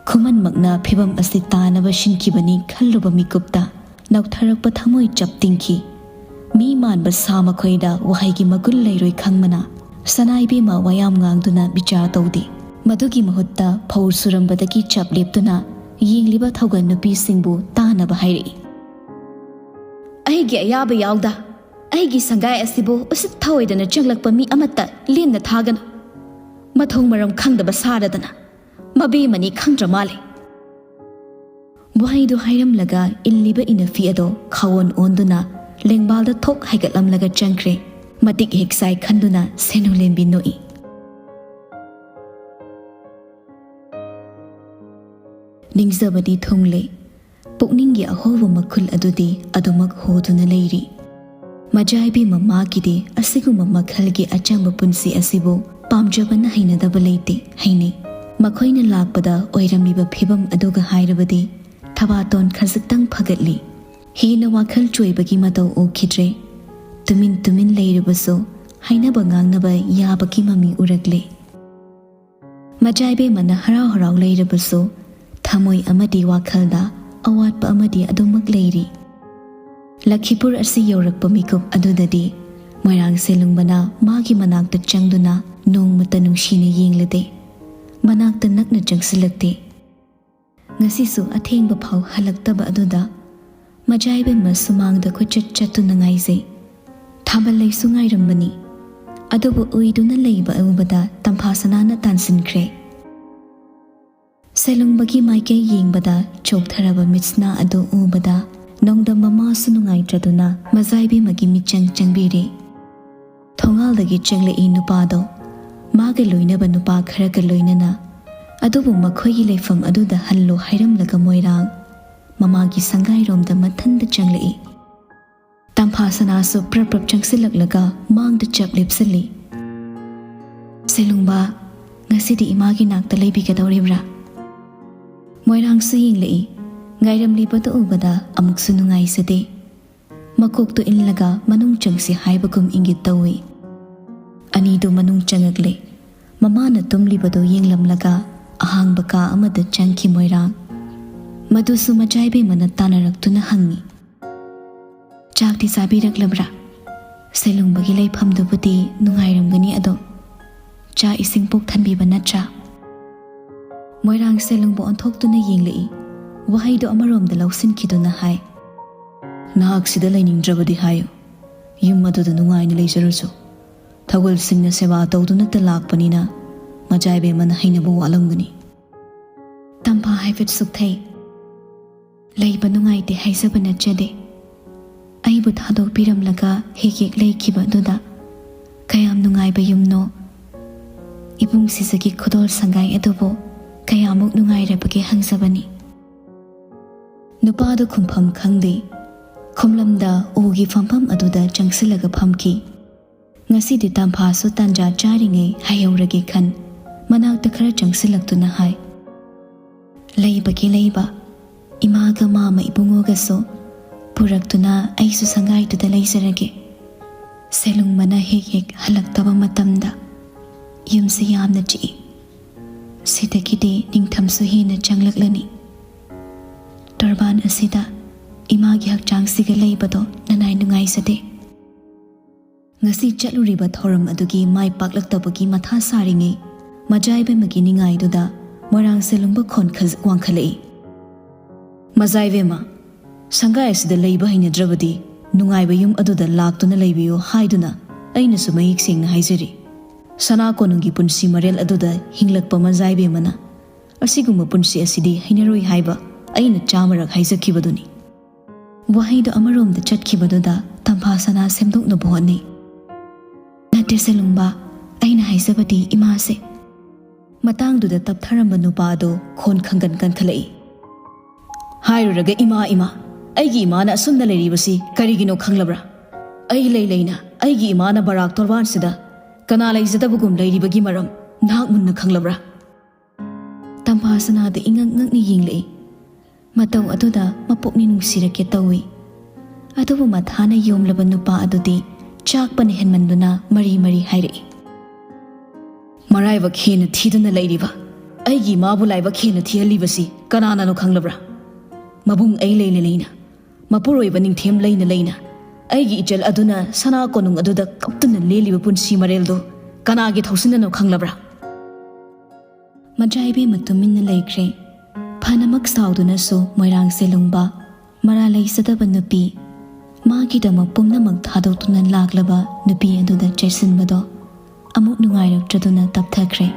ꯈꯨꯃꯟꯃꯛꯅ ꯐꯤꯚꯝ ꯑꯁꯤ ꯇꯥꯅꯕ ꯁꯤꯟꯈꯤꯕꯅꯤ ꯈꯜꯂꯨꯕ ꯃꯤꯀꯨꯞꯇ ꯅꯧꯊꯔꯛꯄ ꯊꯃꯣꯏ ꯆꯞ ꯇꯤꯡꯈꯤ꯫ ꯃꯤ ꯃꯥꯟꯕ ꯁꯥ ꯃꯈꯣꯏꯗ ꯋꯥꯍꯩꯒꯤ ꯃꯒꯨꯟ ꯂꯩꯔꯣꯏ ꯈꯪꯕꯅ ꯁꯅꯥ ꯏꯕꯦꯝꯃ ꯋꯥꯌꯥꯝ ꯉꯥꯡꯗꯨꯅ ꯕꯤꯆꯥꯔ ꯇꯧꯗꯦ꯫ ꯃꯗꯨꯒꯤ ꯃꯍꯨꯠꯇ ꯐꯧ ꯁꯨꯔꯝꯕꯗꯒꯤ ꯆꯞ ꯂꯦꯞꯇꯨꯅ ꯌꯦꯡꯂꯤꯕ ꯊꯧꯒꯜ ꯅꯨꯄꯤꯁꯤꯡꯕꯨ ꯇꯥꯅꯕ ꯍꯥꯏꯔꯛꯏ꯫ ꯑꯩꯒꯤ ꯑꯌꯥꯕ ꯌꯥꯎꯗ ꯑꯩꯒꯤ ꯁꯪꯒꯥꯏ ꯑꯁꯤꯕꯨ ꯎꯁꯤꯠ ꯊꯑꯣꯏꯗꯅ ꯆꯪꯂꯛꯄ ꯃꯤ ꯑꯃꯠꯇ ꯂꯦꯝꯅ ꯊꯥꯒꯅꯨ꯫ ꯃꯊꯣꯡ ꯃꯔꯝ ꯈꯪꯗꯕ ꯁꯥꯔꯗꯅ ꯃꯕꯦꯝꯃꯅꯤ ꯈꯪꯗ꯭ꯔ ꯃꯥꯜꯂꯦ꯫ ꯋꯥꯍꯩꯗꯨ ꯍꯥꯏꯔꯝꯂꯒ ꯏꯜꯂꯤꯕ ꯏꯅꯐꯤ ꯑꯗꯣ ꯈꯥꯋꯣꯟ ꯑꯣꯟꯗꯨꯅ ꯂꯦꯡꯕꯥꯜꯗ ꯊꯣꯛ ꯍꯥꯏꯒꯠꯂꯝꯂꯒ ꯆꯪꯈ꯭ꯔꯦ꯫ ꯃꯇꯤꯛ ꯍꯦꯛ ꯆꯥꯏ ꯈꯟꯗꯨꯅ ꯁꯦꯅꯨꯂꯦꯝꯕꯤ ꯅꯣꯛꯏ꯫ ꯅꯤꯡꯖꯕꯗꯤ ꯊꯨꯡꯂꯦ꯫ ꯄꯨꯛꯅꯤꯡꯒꯤ ꯑꯍꯣꯕ ꯃꯈꯨꯜ ꯑꯗꯨꯗꯤ ꯑꯗꯨꯃꯛ ꯍꯣꯗꯨꯅ ꯂꯩꯔꯤ꯫ ꯃꯖꯥꯏꯕꯤ ꯃꯃꯥꯒꯤꯗꯤ ꯑꯁꯤꯒꯨꯝꯕ ꯃꯈꯜꯒꯤ ꯑꯆꯝꯕ ꯄꯨꯟꯁꯤ ꯑꯁꯤꯕꯨ ꯄꯥꯝꯖꯕꯅ ꯍꯩꯅꯗꯕ ꯂꯩꯇꯦ ꯍꯥꯏꯅꯩ꯫ ꯃꯈꯣꯏꯅ ꯂꯥꯛꯄꯗ ꯑꯣꯏꯔꯝꯂꯤꯕ ꯐꯤꯕꯝ ꯑꯗꯨꯒ ꯍꯥꯏꯔꯕꯗꯤ ꯊꯕꯥꯇꯣꯟ ꯈꯖꯤꯛꯇꯪ ꯐꯒꯠꯂꯤ꯫ ꯍꯦꯟꯅ ꯋꯥꯈꯜ ꯆꯣꯏꯕꯒꯤ ꯃꯇꯧ ꯎꯈꯤꯗ꯭ꯔꯦ꯫ ꯇꯨꯃꯤꯟ ꯇꯨꯃꯤꯟ ꯂꯩꯔꯕꯁꯨ ꯍꯥꯏꯅꯕ ꯉꯥꯡꯅꯕ ꯌꯥꯕꯒꯤ ꯃꯃꯤ ꯎꯔꯛꯂꯦ꯫ ꯃꯖꯥꯏꯕꯦꯝꯃꯅ ꯍꯔꯥꯎ ꯍꯔꯥꯎ ꯂꯩꯔꯕꯁꯨ ꯊꯃꯣꯏ ꯑꯃꯗꯤ ꯋꯥꯈꯜꯗ ꯑꯋꯥꯠꯄ ꯑꯃꯗꯤ ꯑꯗꯨꯃꯛ ꯂꯩꯔꯤ꯫ ꯂꯈꯤꯄꯨꯔ ꯑꯁꯤ ꯌꯧꯔꯛꯄ ꯃꯤꯀꯨꯞ ꯑꯗꯨꯗꯗꯤ ꯃꯣꯏꯔꯥꯡ ꯁꯦꯂꯨꯡꯕꯅ ꯃꯥꯒꯤ ꯃꯅꯥꯛꯇ ꯆꯪꯗꯨꯅ ꯅꯣꯡꯃꯇ ꯅꯨꯡꯁꯤꯅ ꯌꯦꯡꯂꯗꯦ꯫ ꯃꯅꯥꯛꯇ ꯅꯛꯅ ꯆꯪꯁꯤꯜꯂꯛꯇꯦ꯫ ꯉꯁꯤꯁꯨ ꯑꯊꯦꯡꯕ ꯐꯥꯎ ꯍꯜꯂꯛꯇꯕ ꯑꯗꯨꯗ ꯃꯖꯥꯏꯕꯦꯝꯃ ꯁꯨꯃꯥꯡꯗ ꯀꯣꯏꯆꯠ ꯆꯠꯇꯨꯅ ꯉꯥꯏꯖꯩ꯫ ꯊꯥꯕꯜ ꯂꯩꯁꯨ ꯉꯥꯏꯔꯝꯕꯅꯤ꯫ ꯑꯗꯨꯕꯨ ꯎꯏꯗꯨꯅ ꯂꯩꯕ ꯎꯕꯗ ꯇꯝꯐꯥ ꯁꯅꯥꯅ ꯇꯥꯟꯁꯤꯟꯈ꯭ꯔꯦ꯫ ꯁꯦꯂꯨꯡꯕꯒꯤ ꯃꯥꯏꯀꯩ ꯌꯦꯡꯕꯗ ꯆꯣꯛꯊꯔꯕ ꯃꯤꯠꯁꯅꯥ ꯑꯗꯨ ꯎꯕꯗ ꯅꯣꯡꯗꯝ ꯃꯃꯥꯁꯨ ꯅꯨꯡꯉꯥꯏꯇ꯭ꯔꯗꯨꯅ ꯃꯖꯥꯏꯕꯦꯝꯃꯒꯤ ꯃꯤꯆꯪ ꯆꯪꯕꯤꯔꯦ꯫ ꯊꯣꯡꯒꯥꯜꯗꯒꯤ ꯆꯪꯂꯛꯏ ꯅꯨꯄꯥꯗꯣ, ꯃꯥꯒ ꯂꯣꯏꯅꯕ ꯅꯨꯄꯥ ꯈꯔꯒ ꯂꯣꯏꯅꯅ꯫ ꯑꯗꯨꯕꯨ ꯃꯈꯣꯏꯒꯤ ꯂꯩꯐꯝ ꯑꯗꯨꯗ ꯍꯜꯂꯣ ꯍꯥꯏꯔꯝꯂꯒ ꯃꯣꯏꯔꯥꯡ ꯃꯃꯥꯒꯤ ꯁꯪꯒꯥꯏꯔꯣꯝꯗ ꯃꯊꯟꯇ ꯆꯪꯂꯛꯏ꯫ ꯇꯝꯐꯥ ꯁꯅꯥꯁꯨ ꯄ꯭ꯔꯞ ꯄ꯭ꯔꯞ ꯆꯪꯁꯤꯜꯂꯛꯂꯒ ꯃꯥꯡꯗ ꯆꯞ ꯂꯦꯞꯁꯤꯜꯂꯤ꯫ "ꯁꯦꯂꯨꯡꯕ, ꯉꯁꯤꯗꯤ ꯏꯃꯥꯒꯤ ꯅꯥꯛꯇ ꯂꯩꯕꯤꯒꯗꯧꯔꯤꯕ꯭ꯔꯥ?" ꯃꯣꯏꯔꯥꯡꯁꯨ ꯌꯦꯡꯂꯛꯏ꯫ ꯉꯥꯏꯔꯝꯂꯤꯕꯗꯨ ꯎꯕꯗ ꯑꯃꯨꯛꯁꯨ ꯅꯨꯡꯉꯥꯏꯖꯗꯦ꯫ ꯃꯀꯣꯛꯇꯨ ꯏꯜꯂꯒ ꯃꯅꯨꯡ ꯆꯪꯁꯤ ꯍꯥꯏꯕꯒꯨꯝ ꯏꯪꯒꯤꯠ ꯇꯧꯏ꯫ ꯑꯅꯤꯗꯨ ꯃꯅꯨꯡ ꯆꯪꯉꯛꯂꯦ꯫ ꯃꯃꯥꯅ ꯇꯨꯝꯂꯤꯕꯗꯨ ꯌꯦꯡꯂꯝꯂꯒ ꯑꯍꯥꯡꯕ ꯀꯥ ꯑꯃꯗ ꯆꯪꯈꯤ ꯃꯣꯏꯔꯥꯡ꯫ ꯃꯗꯨꯁꯨ ꯃꯆꯥꯏꯕꯦꯝꯃꯅ ꯇꯥꯟꯅꯔꯛꯇꯨꯅ ꯍꯪꯉꯤ, "ꯆꯥꯛꯇꯤ ꯆꯥꯕꯤꯔꯛꯂꯕ꯭ꯔꯥ? ꯁꯦꯂꯨꯡꯕꯒꯤ ꯂꯩꯐꯝꯗꯨꯕꯨꯗꯤ ꯅꯨꯡꯉꯥꯏꯔꯝꯒꯅꯤ, ꯑꯗꯣ ꯆꯥꯛ ꯏꯁꯤꯡ ꯄꯨꯛ ꯊꯟꯕꯤꯕ ꯅꯠꯇ꯭ꯔꯥ?" ꯃꯣꯏꯔꯥꯡ ꯁꯦꯂꯨꯡꯕ ꯑꯣꯟꯊꯣꯛꯇꯨꯅ ꯌꯦꯡꯂꯛꯏ꯫ ꯋꯥꯍꯩꯗꯨ ꯑꯃꯔꯣꯝꯗ ꯂꯧꯁꯤꯟꯈꯤꯗꯨꯅ ꯍꯥꯏ, "ꯅꯍꯥꯛ ꯁꯤꯗ ꯂꯩꯅꯤꯡꯗ꯭ꯔꯕꯗꯤ ꯍꯥꯏꯌꯨ꯫ ꯌꯨꯝ ꯑꯗꯨꯗ ꯅꯨꯡꯉꯥꯏꯅ ꯂꯩꯖꯔꯨꯁꯨ꯫ ꯊꯧꯒꯜꯁꯤꯡꯅ ꯁꯦꯕꯥ ꯇꯧꯗꯨꯅꯇ ꯂꯥꯛꯄꯅꯤꯅ ꯃꯆꯥꯏꯕꯦꯝꯃꯅ ꯍꯩꯅꯕ ꯋꯥꯠꯂꯝꯒꯅꯤ꯫" ꯇꯝꯐꯥ ꯍꯥꯏꯐꯦꯠ ꯁꯨꯛꯊꯩ꯫ "ꯂꯩꯕ ꯅꯨꯡꯉꯥꯏꯇꯦ ꯍꯥꯏꯖꯕ ꯅꯠꯆꯗꯦ꯫ ꯑꯩꯕꯨ ꯊꯥꯗꯣꯛꯄꯤꯔꯝꯂꯒ ꯍꯦꯛ ꯍꯦꯛ ꯂꯩꯈꯤꯕ ꯑꯗꯨꯗ ꯀꯌꯥꯝ ꯅꯨꯡꯉꯥꯏꯕ ꯌꯨꯝꯅꯣ꯫ ꯏꯕꯨꯡ ꯁꯤꯖꯒꯤ ꯈꯨꯗꯣꯜ ꯁꯪꯒꯥꯏ ꯑꯗꯨꯕꯨ ꯀꯌꯥꯃꯨꯛ ꯅꯨꯡꯉꯥꯏꯔꯕꯒꯦ ꯍꯪꯖꯕꯅꯤ꯫" ꯅꯨꯄꯥꯗꯨ ꯈꯨꯝꯐꯝ ꯈꯪꯗꯦ꯫ ꯈꯨꯝꯂꯝꯗ ꯎꯒꯤ ꯐꯝꯐꯝ ꯑꯗꯨꯗ ꯆꯪꯁꯤꯜꯂꯒ ꯐꯝꯈꯤ꯫ ꯉꯁꯤꯗꯤ ꯇꯝꯐꯥꯁꯨ ꯇꯥꯟꯖꯥ ꯆꯥꯔꯤꯉꯩ ꯍꯥꯏꯍꯧꯔꯒꯦ ꯈꯟ꯫ ꯃꯅꯥꯛꯇ ꯈꯔ ꯆꯪꯁꯤꯜꯂꯛꯇꯨꯅ ꯍꯥꯏ, "ꯂꯩꯕꯒꯤ ꯂꯩꯕ, ꯏꯃꯥꯒ ꯃꯥꯃ ꯏꯕꯨꯡꯉꯣꯒꯁꯨ ꯄꯨꯔꯛꯇꯨꯅ ꯑꯩꯁꯨ ꯁꯪꯒꯥꯏꯗꯨꯗ ꯂꯩꯖꯔꯒꯦ꯫ ꯁꯦꯂꯨꯡꯕꯅ ꯍꯦꯛ ꯍꯦꯛ ꯍꯜꯂꯛꯇꯕ ꯃꯇꯝꯗ ꯌꯨꯝꯁꯤ ꯌꯥꯝꯅ ꯆꯤꯛꯏ꯫ ꯁꯤꯗꯒꯤꯗꯤ ꯅꯤꯡꯊꯝꯁꯨ ꯍꯦꯟꯅ ꯆꯪꯂꯛꯂꯅꯤ꯫ ꯇꯣꯔꯕꯥꯟ ꯑꯁꯤꯗ ꯏꯃꯥꯒꯤ ꯍꯛꯆꯥꯡꯁꯤꯒ ꯂꯩꯕꯗꯣ ꯅꯅꯥꯏ ꯅꯨꯡꯉꯥꯏꯖꯗꯦ"꯫ ꯉꯁꯤ ꯆꯠꯂꯨꯔꯤꯕ ꯊꯧꯔꯝ ꯑꯗꯨꯒꯤ ꯃꯥꯏ ꯄꯥꯛꯂꯛꯇꯕꯒꯤ ꯃꯊꯥ ꯁꯥꯔꯤꯉꯩ, ꯃꯖꯥꯏꯕꯦꯝꯃꯒꯤ ꯅꯤꯡꯉꯥꯏꯗꯨꯗ ꯃꯣꯏꯔꯥꯡ ꯁꯦꯂꯨꯡꯕ ꯈꯣꯟ ꯈꯖꯤꯛ ꯋꯥꯡꯈꯠꯂꯛꯏ꯫ "ꯃꯖꯥꯏꯕꯦꯝꯃ, ꯁꯪꯒꯥꯏ ꯑꯁꯤꯗ ꯂꯩꯕ ꯍꯩꯅꯗ꯭ꯔꯕꯗꯤ ꯅꯨꯡꯉꯥꯏꯕ ꯌꯨꯝ ꯑꯗꯨꯗ ꯂꯥꯛꯇꯨꯅ ꯂꯩꯕꯤꯌꯨ ꯍꯥꯏꯗꯨꯅ ꯑꯩꯅꯁꯨ ꯃꯌꯦꯛ ꯁꯦꯡꯅ ꯍꯥꯏꯖꯔꯤ꯫ ꯁꯅꯥ ꯀꯣꯅꯨꯡꯒꯤ ꯄꯨꯟꯁꯤ ꯃꯔꯦꯜ ꯑꯗꯨꯗ ꯍꯤꯡꯂꯛꯄ ꯃꯖꯥꯏꯕꯦꯝꯃꯅ ꯑꯁꯤꯒꯨꯝꯕ ꯄꯨꯟꯁꯤ ꯑꯁꯤꯗꯤ ꯍꯩꯅꯔꯣꯏ ꯍꯥꯏꯕ ꯑꯩꯅ ꯆꯥꯝꯃꯔꯛ ꯍꯥꯏꯖꯈꯤꯕꯗꯨꯅꯤ"꯫ ꯋꯥꯍꯩꯗꯣ ꯑꯃꯔꯣꯝꯗ ꯆꯠꯈꯤꯕꯗꯨꯗ ꯇꯝꯐꯥ ꯁꯅꯥ ꯁꯦꯝꯗꯣꯛꯅꯕ ꯍꯣꯠꯅꯩ꯫ "ꯅꯠꯇꯦ ꯁꯦꯂꯨꯡꯕ, ꯑꯩꯅ ꯍꯥꯏꯖꯕꯗꯤ ꯏꯃꯥꯁꯦ"꯫ ꯃꯇꯥꯡꯗꯨꯗ ꯇꯞꯊꯔꯝꯕ ꯅꯨꯄꯥ ꯑꯗꯨ ꯈꯣꯟ ꯈꯪꯒꯟ ꯀꯟꯈꯠꯂꯛꯏ꯫ "ꯍꯥꯏꯔꯨꯔꯒ ꯏꯃꯥ, ꯏꯃꯥ, ꯑꯩꯒꯤ ꯏꯃꯥꯅ ꯑꯁꯨꯝꯅ ꯂꯩꯔꯤꯕꯁꯤ ꯀꯔꯤꯒꯤꯅꯣ ꯈꯪꯂꯕ꯭ꯔꯥ? ꯑꯩ ꯂꯩ ꯂꯩꯅ ꯑꯩꯒꯤ ꯏꯃꯥꯅ ꯕꯔꯥꯛ ꯇꯣꯔꯕꯥꯟꯁꯤꯗ ꯀꯅꯥ ꯂꯩꯖꯗꯕꯒꯨꯝ ꯂꯩꯔꯤꯕꯒꯤ ꯃꯔꯝ ꯅꯍꯥꯛ ꯃꯨꯟꯅ ꯈꯪꯂꯕ꯭ꯔꯥ?" ꯇꯝꯐꯥ ꯁꯅꯥꯗ ꯏꯉꯛ ꯉꯛꯅ ꯌꯦꯡꯂꯛꯏ꯫ ꯃꯇꯧ ꯑꯗꯨꯗ ꯃꯄꯨꯛꯅꯤꯡ ꯅꯨꯡꯁꯤꯔꯛꯀꯦ ꯇꯧꯏ꯫ ꯑꯗꯨꯕꯨ ꯃꯊꯥꯅ ꯌꯣꯝꯂꯕ ꯅꯨꯄꯥ ꯑꯗꯨꯗꯤ ꯆꯥꯛꯄꯅ ꯍꯦꯟꯃꯟꯗꯨꯅ ꯃꯔꯤ ꯃꯔꯤ ꯍꯥꯏꯔꯛꯏ꯫ "ꯃꯔꯥꯏꯕꯛ ꯍꯦꯟꯅ ꯊꯤꯗꯨꯅ ꯂꯩꯔꯤꯕ ꯑꯩꯒꯤ ꯏꯃꯥꯕꯨ ꯂꯥꯏꯕꯛ ꯍꯦꯟꯅ ꯊꯤꯍꯜꯂꯤꯕꯁꯤ ꯀꯅꯥꯅꯅꯣ ꯈꯪꯂꯕ꯭ꯔꯥ? ꯃꯕꯨꯡ ꯑꯩ ꯂꯩꯅ ꯂꯩꯅ, ꯃꯄꯨꯔꯣꯏꯕ ꯅꯤꯡꯊꯦꯝ ꯂꯩꯅ ꯂꯩꯅ, ꯑꯩꯒꯤ ꯏꯆꯜ ꯑꯗꯨꯅ ꯁꯅꯥ ꯀꯣꯅꯨꯡ ꯑꯗꯨꯗ ꯀꯞꯇꯨꯅ ꯂꯦꯜꯂꯤꯕ ꯄꯨꯟꯁꯤ ꯃꯔꯦꯜꯗꯨ ꯀꯅꯥꯒꯤ ꯊꯧꯁꯤꯟꯅꯅꯣ ꯈꯪꯂꯕ꯭ꯔꯥ?" ꯃꯖꯥꯏꯕꯦꯝꯃ ꯇꯨꯃꯤꯟꯅ ꯂꯩꯈ꯭ꯔꯦ꯫ ꯐꯅꯃꯛ ꯁꯥꯎꯗꯨꯅꯁꯨ ꯃꯣꯏꯔꯥꯡ ꯁꯦꯂꯨꯡꯕ, ꯃꯔꯥ ꯂꯩꯖꯗꯕ ꯅꯨꯄꯤ, ꯃꯥꯒꯤꯗꯃꯛ ꯄꯨꯝꯅꯃꯛ ꯊꯥꯗꯣꯛꯇꯨꯅ ꯂꯥꯛꯂꯕ ꯅꯨꯄꯤ ꯑꯗꯨꯗ ꯆꯩꯁꯤꯟꯕꯗꯣ ꯑꯃꯨꯛ ꯅꯨꯡꯉꯥꯏꯔꯛꯇ꯭ꯔꯗꯨꯅ ꯇꯞꯊꯈ꯭ꯔꯦ꯫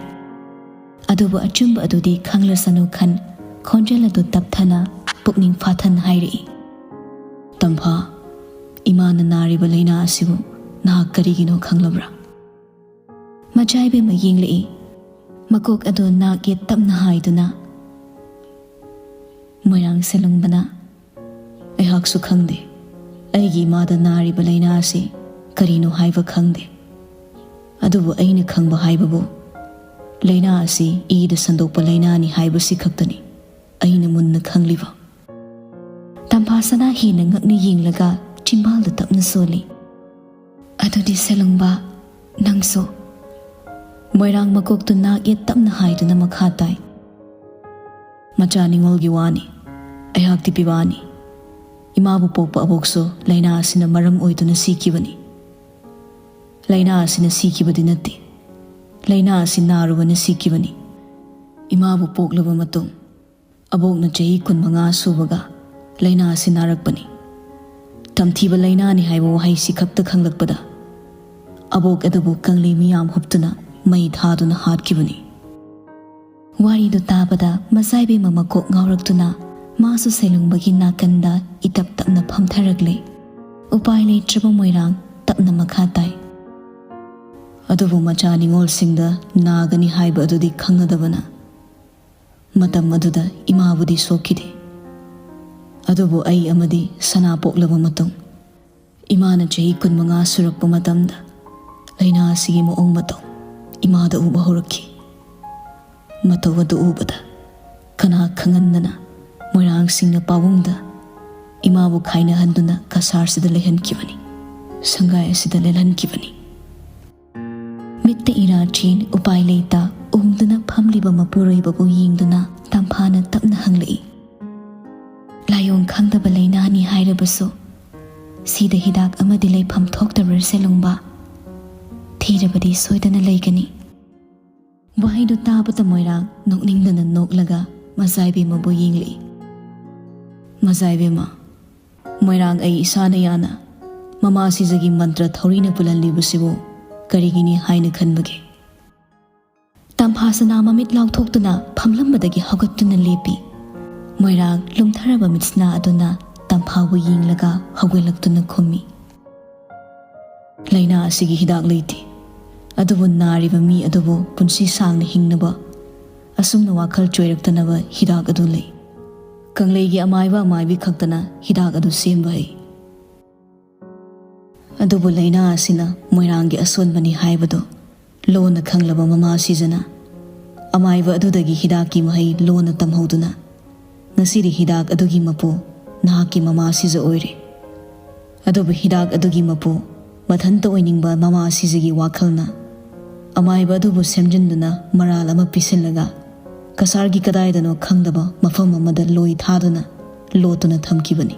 ꯑꯗꯨꯕꯨ ꯑꯆꯨꯝꯕ ꯑꯗꯨꯗꯤ ꯈꯪꯂꯁꯅꯨ ꯈꯟ ꯈꯣꯟꯖꯦꯜ ꯑꯗꯨ ꯇꯞꯊꯅ ꯄꯨꯛꯅꯤꯡ ꯐꯥꯊꯅ ꯍꯥꯏꯔꯛꯏ꯫ "ꯇꯝꯐꯥ, ꯏꯃꯥꯅ ꯅꯥꯔꯤꯕ ꯂꯥꯏꯅꯥ ꯑꯁꯤꯕꯨ ꯅꯍꯥꯛ ꯀꯔꯤꯒꯤꯅꯣ ꯈꯪꯂꯕ꯭ꯔꯥ?" ꯃꯖꯥꯏꯕꯦꯝꯃ ꯌꯦꯡꯂꯛꯏ꯫ ꯃꯀꯣꯛ ꯑꯗꯨ ꯅꯥꯛ ꯌꯦꯠ ꯇꯞꯅ ꯍꯥꯏꯗꯨꯅ꯫ ꯃꯣꯏꯔꯥꯡ ꯁꯦꯂꯨꯡꯕꯅ, "ꯑꯩꯍꯥꯛꯁꯨ ꯈꯪꯗꯦ꯫ ꯑꯩꯒꯤ ꯏꯃꯥꯗ ꯅꯥꯔꯤꯕ ꯂꯥꯏꯅꯥ ꯑꯁꯤ ꯀꯔꯤꯅꯣ ꯍꯥꯏꯕ ꯈꯪꯗꯦ꯫ ꯑꯗꯨꯕꯨ ꯑꯩꯅ ꯈꯪꯕ ꯍꯥꯏꯕꯕꯨ ꯂꯥꯏꯅꯥ ꯑꯁꯤ ꯏꯗ ꯁꯟꯗꯣꯛꯄ ꯂꯥꯏꯅꯥꯅꯤ ꯍꯥꯏꯕꯁꯤ ꯈꯛꯇꯅꯤ ꯑꯩꯅ ꯃꯨꯟꯅ ꯈꯪꯂꯤꯕ꯫ ꯇꯝꯐꯥ ꯁꯅꯥ ꯍꯦꯟꯅ ꯉꯛꯅ ꯌꯦꯡꯂꯒ ꯆꯤꯝꯕꯥꯜꯗ ꯇꯞꯅ ꯁꯣꯜꯂꯤ꯫ "ꯑꯗꯨꯗꯤ ꯁꯦꯂꯨꯡꯕ, ꯅꯪꯁꯨ?" ꯃꯣꯏꯔꯥꯡ ꯃꯀꯣꯛꯇꯨ ꯅꯥꯛ ꯌꯦꯠ ꯇꯞꯅ ꯍꯥꯏꯗꯨꯅ ꯃꯈꯥ ꯇꯥꯏ꯫ "ꯃꯆꯥ ꯅꯤꯉꯣꯜꯒꯤ ꯋꯥꯅꯤ꯫ ꯑꯩꯍꯥꯛꯇꯤ ꯄꯤꯕꯥꯅꯤ꯫ ꯏꯃꯥꯕꯨ ꯄꯣꯛꯄ ꯑꯕꯣꯛꯁꯨ ꯂꯥꯏꯅꯥ ꯑꯁꯤꯅ ꯃꯔꯝ ꯑꯣꯏꯗꯨꯅ ꯁꯤꯈꯤꯕꯅꯤ꯫ ꯂꯥꯏꯅꯥ ꯑꯁꯤꯅ ꯁꯤꯈꯤꯕꯗꯤ ꯅꯠꯇꯦ꯫ ꯂꯥꯏꯅꯥ ꯑꯁꯤ ꯅꯥꯔꯨꯕꯅ ꯁꯤꯈꯤꯕꯅꯤ꯫ ꯏꯃꯥꯕꯨ ꯄꯣꯛꯂꯕ ꯃꯇꯨꯡ ꯑꯕꯣꯛꯅ ꯆꯍꯤ ꯀꯨꯟꯃꯉꯥ ꯁꯨꯕꯒ ꯂꯥꯏꯅꯥ ꯑꯁꯤ ꯅꯥꯔꯛꯄꯅꯤ꯫ ꯇꯝꯊꯤꯕ ꯂꯥꯏꯅꯥꯅꯤ ꯍꯥꯏꯕ ꯋꯥꯍꯩꯁꯤ ꯈꯛꯇ ꯈꯪꯂꯛꯄꯗ ꯑꯕꯣꯛ ꯑꯗꯨꯕꯨ ꯀꯪꯂꯩ ꯃꯤꯌꯥꯝ ꯍꯨꯞꯇꯨꯅ ꯃꯩ ꯊꯥꯗꯨꯅ ꯍꯥꯠꯈꯤꯕꯅꯤ꯫" ꯋꯥꯔꯤꯗꯨ ꯇꯥꯕꯗ ꯃꯆꯥꯏꯕꯦꯝꯃ ꯃꯀꯣꯛ ꯉꯥꯎꯔꯛꯇꯨꯅ ꯃꯥꯁꯨ ꯁꯦꯂꯨꯡꯕꯒꯤ ꯅꯥꯀꯟꯗ ꯏꯇꯞ ꯇꯞꯅ ꯐꯝꯊꯔꯛꯂꯦ꯫ ꯎꯄꯥꯏ ꯂꯩꯇ꯭ꯔꯕ ꯃꯣꯏꯔꯥꯡ ꯇꯞꯅ ꯃꯈꯥ ꯇꯥꯏ꯫ "ꯑꯗꯨꯕꯨ ꯃꯆꯥ ꯅꯤꯉꯣꯜꯁꯤꯡꯗ ꯅꯥꯒꯅꯤ ꯍꯥꯏꯕ ꯑꯗꯨꯗꯤ ꯈꯪꯒꯗꯕꯅ ꯃꯇꯝ ꯑꯗꯨꯗ ꯏꯃꯥꯕꯨꯗꯤ ꯁꯣꯛꯈꯤꯗꯦ꯫ ꯑꯗꯨꯕꯨ ꯑꯩ ꯑꯃꯗꯤ ꯁꯅꯥ ꯄꯣꯛꯂꯕ ꯃꯇꯨꯡ ꯏꯃꯥꯅ ꯆꯍꯤ ꯀꯨꯟꯃꯉꯥ ꯁꯨꯔꯛꯄ ꯃꯇꯝꯗ ꯂꯥꯏꯅꯥ ꯑꯁꯤꯒꯤ ꯃꯑꯣꯡ ꯃꯇꯧ ꯏꯃꯥꯗ ꯎꯕ ꯍꯧꯔꯛꯈꯤ꯫ ꯃꯇꯧ ꯑꯗꯨ ꯎꯕꯗ ꯀꯅꯥ ꯈꯪꯍꯟꯗꯅ ꯃꯣꯏꯔꯥꯡꯁꯤꯡꯅ ꯄꯥꯕꯨꯡꯗ ꯏꯃꯥꯕꯨ ꯈꯥꯏꯅꯍꯟꯗꯨꯅ ꯀꯁꯥꯔꯁꯤꯗ ꯂꯩꯍꯟꯈꯤꯕꯅꯤ, ꯁꯪꯒꯥꯏ ꯑꯁꯤꯗ ꯂꯦꯜꯍꯟꯈꯤꯕꯅꯤ꯫" ꯃꯤꯠꯇ ꯏꯔꯥ ꯆꯦꯟ ꯎꯄꯥꯏ ꯂꯩꯇ ꯎꯝꯗꯨꯅ ꯐꯝꯂꯤꯕ ꯃꯄꯨꯔꯣꯏꯕꯕꯨ ꯌꯦꯡꯗꯨꯅ ꯇꯝꯐꯥꯅ ꯇꯞꯅ ꯍꯪꯂꯛꯏ꯫ "ꯂꯥꯏꯑꯣꯡ ꯈꯪꯗꯕ ꯂꯥꯏꯅꯥꯅꯤ ꯍꯥꯏꯔꯕꯁꯨ ꯁꯤꯗ ꯍꯤꯗꯥꯛ ꯑꯃꯗꯤ ꯂꯩꯐꯝ ꯊꯣꯛꯇꯕ꯭ꯔꯥ ꯁꯦꯂꯨꯡꯕ? ꯊꯤꯔꯕꯗꯤ ꯁꯣꯏꯗꯅ ꯂꯩꯒꯅꯤ꯫" ꯋꯥꯍꯩꯗꯨ ꯇꯥꯕꯗ ꯃꯣꯏꯔꯥꯡ ꯅꯣꯛꯅꯤꯡꯗꯅ ꯅꯣꯛꯂꯒ ꯃꯆꯥꯏꯕꯦꯝꯃꯕꯨ ꯌꯦꯡꯂꯛꯏ꯫ "ꯃꯆꯥꯏꯕꯦꯝꯃ, ꯃꯣꯏꯔꯥꯡ ꯑꯩ ꯏꯁꯥꯅ ꯌꯥꯅ ꯃꯃꯥ ꯁꯤꯖꯒꯤ ꯃꯟꯇ꯭ꯔ ꯊꯧꯔꯤꯅ ꯄꯨꯜꯍꯜꯂꯤꯕꯁꯤꯕꯨ ꯀꯔꯤꯒꯤꯅꯤ ꯍꯥꯏꯅ ꯈꯟꯕꯒꯦ?" ꯇꯝꯐꯥ ꯁꯅꯥ ꯃꯃꯤꯠ ꯂꯥꯎꯊꯣꯛꯇꯨꯅ ꯐꯝꯂꯝꯕꯗꯒꯤ ꯍꯧꯒꯠꯇꯨꯅ ꯂꯦꯞꯄꯤ꯫ ꯃꯣꯏꯔꯥꯡ ꯂꯨꯝꯊꯔꯕ ꯃꯤꯠꯁꯤꯅ ꯑꯗꯨꯅ ꯇꯝꯐꯥꯕꯨ ꯌꯦꯡꯂꯒ ꯍꯧꯒꯠꯂꯛꯇꯨꯅ ꯈꯨꯝꯃꯤ꯫ "ꯂꯥꯏꯅꯥ ꯑꯁꯤꯒꯤ ꯍꯤꯗꯥꯛ ꯂꯩꯇꯦ, ꯑꯗꯨꯕꯨ ꯅꯥꯔꯤꯕ ꯃꯤ ꯑꯗꯨꯕꯨ ꯄꯨꯟꯁꯤ ꯁꯥꯡꯅ ꯍꯤꯡꯅꯕ, ꯑꯁꯨꯝꯅ ꯋꯥꯈꯜ ꯆꯣꯏꯔꯛꯇꯅꯕ ꯍꯤꯗꯥꯛ ꯑꯗꯨ ꯂꯩ꯫ ꯀꯪꯂꯩꯒꯤ ꯑꯃꯥꯏꯕ ꯑꯃꯥꯏꯕꯤ ꯈꯛꯇꯅ ꯍꯤꯗꯥꯛ ꯑꯗꯨ ꯁꯦꯝꯕ ꯍꯩ꯫" ꯑꯗꯨꯕꯨ ꯂꯥꯏꯅꯥ ꯑꯁꯤꯅ ꯃꯣꯏꯔꯥꯡꯒꯤ ꯑꯁꯣꯟꯕꯅꯤ ꯍꯥꯏꯕꯗꯨ ꯂꯣꯟꯅ ꯈꯪꯂꯕ ꯃꯃꯥ ꯁꯤꯖꯅ ꯑꯃꯥꯏꯕ ꯑꯗꯨꯗꯒꯤ ꯍꯤꯗꯥꯛꯀꯤ ꯃꯍꯩ ꯂꯣꯟꯅ ꯇꯝꯍꯧꯗꯨꯅ ꯉꯁꯤꯗꯤ ꯍꯤꯗꯥꯛ ꯑꯗꯨꯒꯤ ꯃꯄꯨ ꯅꯍꯥꯛꯀꯤ ꯃꯃꯥ ꯁꯤꯖ ꯑꯣꯏꯔꯦ꯫ ꯑꯗꯨꯕꯨ ꯍꯤꯗꯥꯛ ꯑꯗꯨꯒꯤ ꯃꯄꯨ ꯃꯊꯟꯇ ꯑꯣꯏꯅꯤꯡꯕ ꯃꯃꯥ ꯁꯤꯖꯒꯤ ꯋꯥꯈꯜꯅ ꯑꯃꯥꯏꯕ ꯑꯗꯨꯕꯨ ꯁꯦꯝꯖꯤꯟꯗꯨꯅ ꯃꯔꯥꯜ ꯑꯃ ꯄꯤꯁꯤꯜꯂꯒ ꯀꯁꯥꯔꯒꯤ ꯀꯗꯥꯏꯗꯅꯣ ꯈꯪꯗꯕ ꯃꯐꯝ ꯑꯃꯗ ꯂꯣꯏ ꯊꯥꯗꯨꯅ ꯂꯣꯠꯇꯨꯅ ꯊꯝꯈꯤꯕꯅꯤ꯫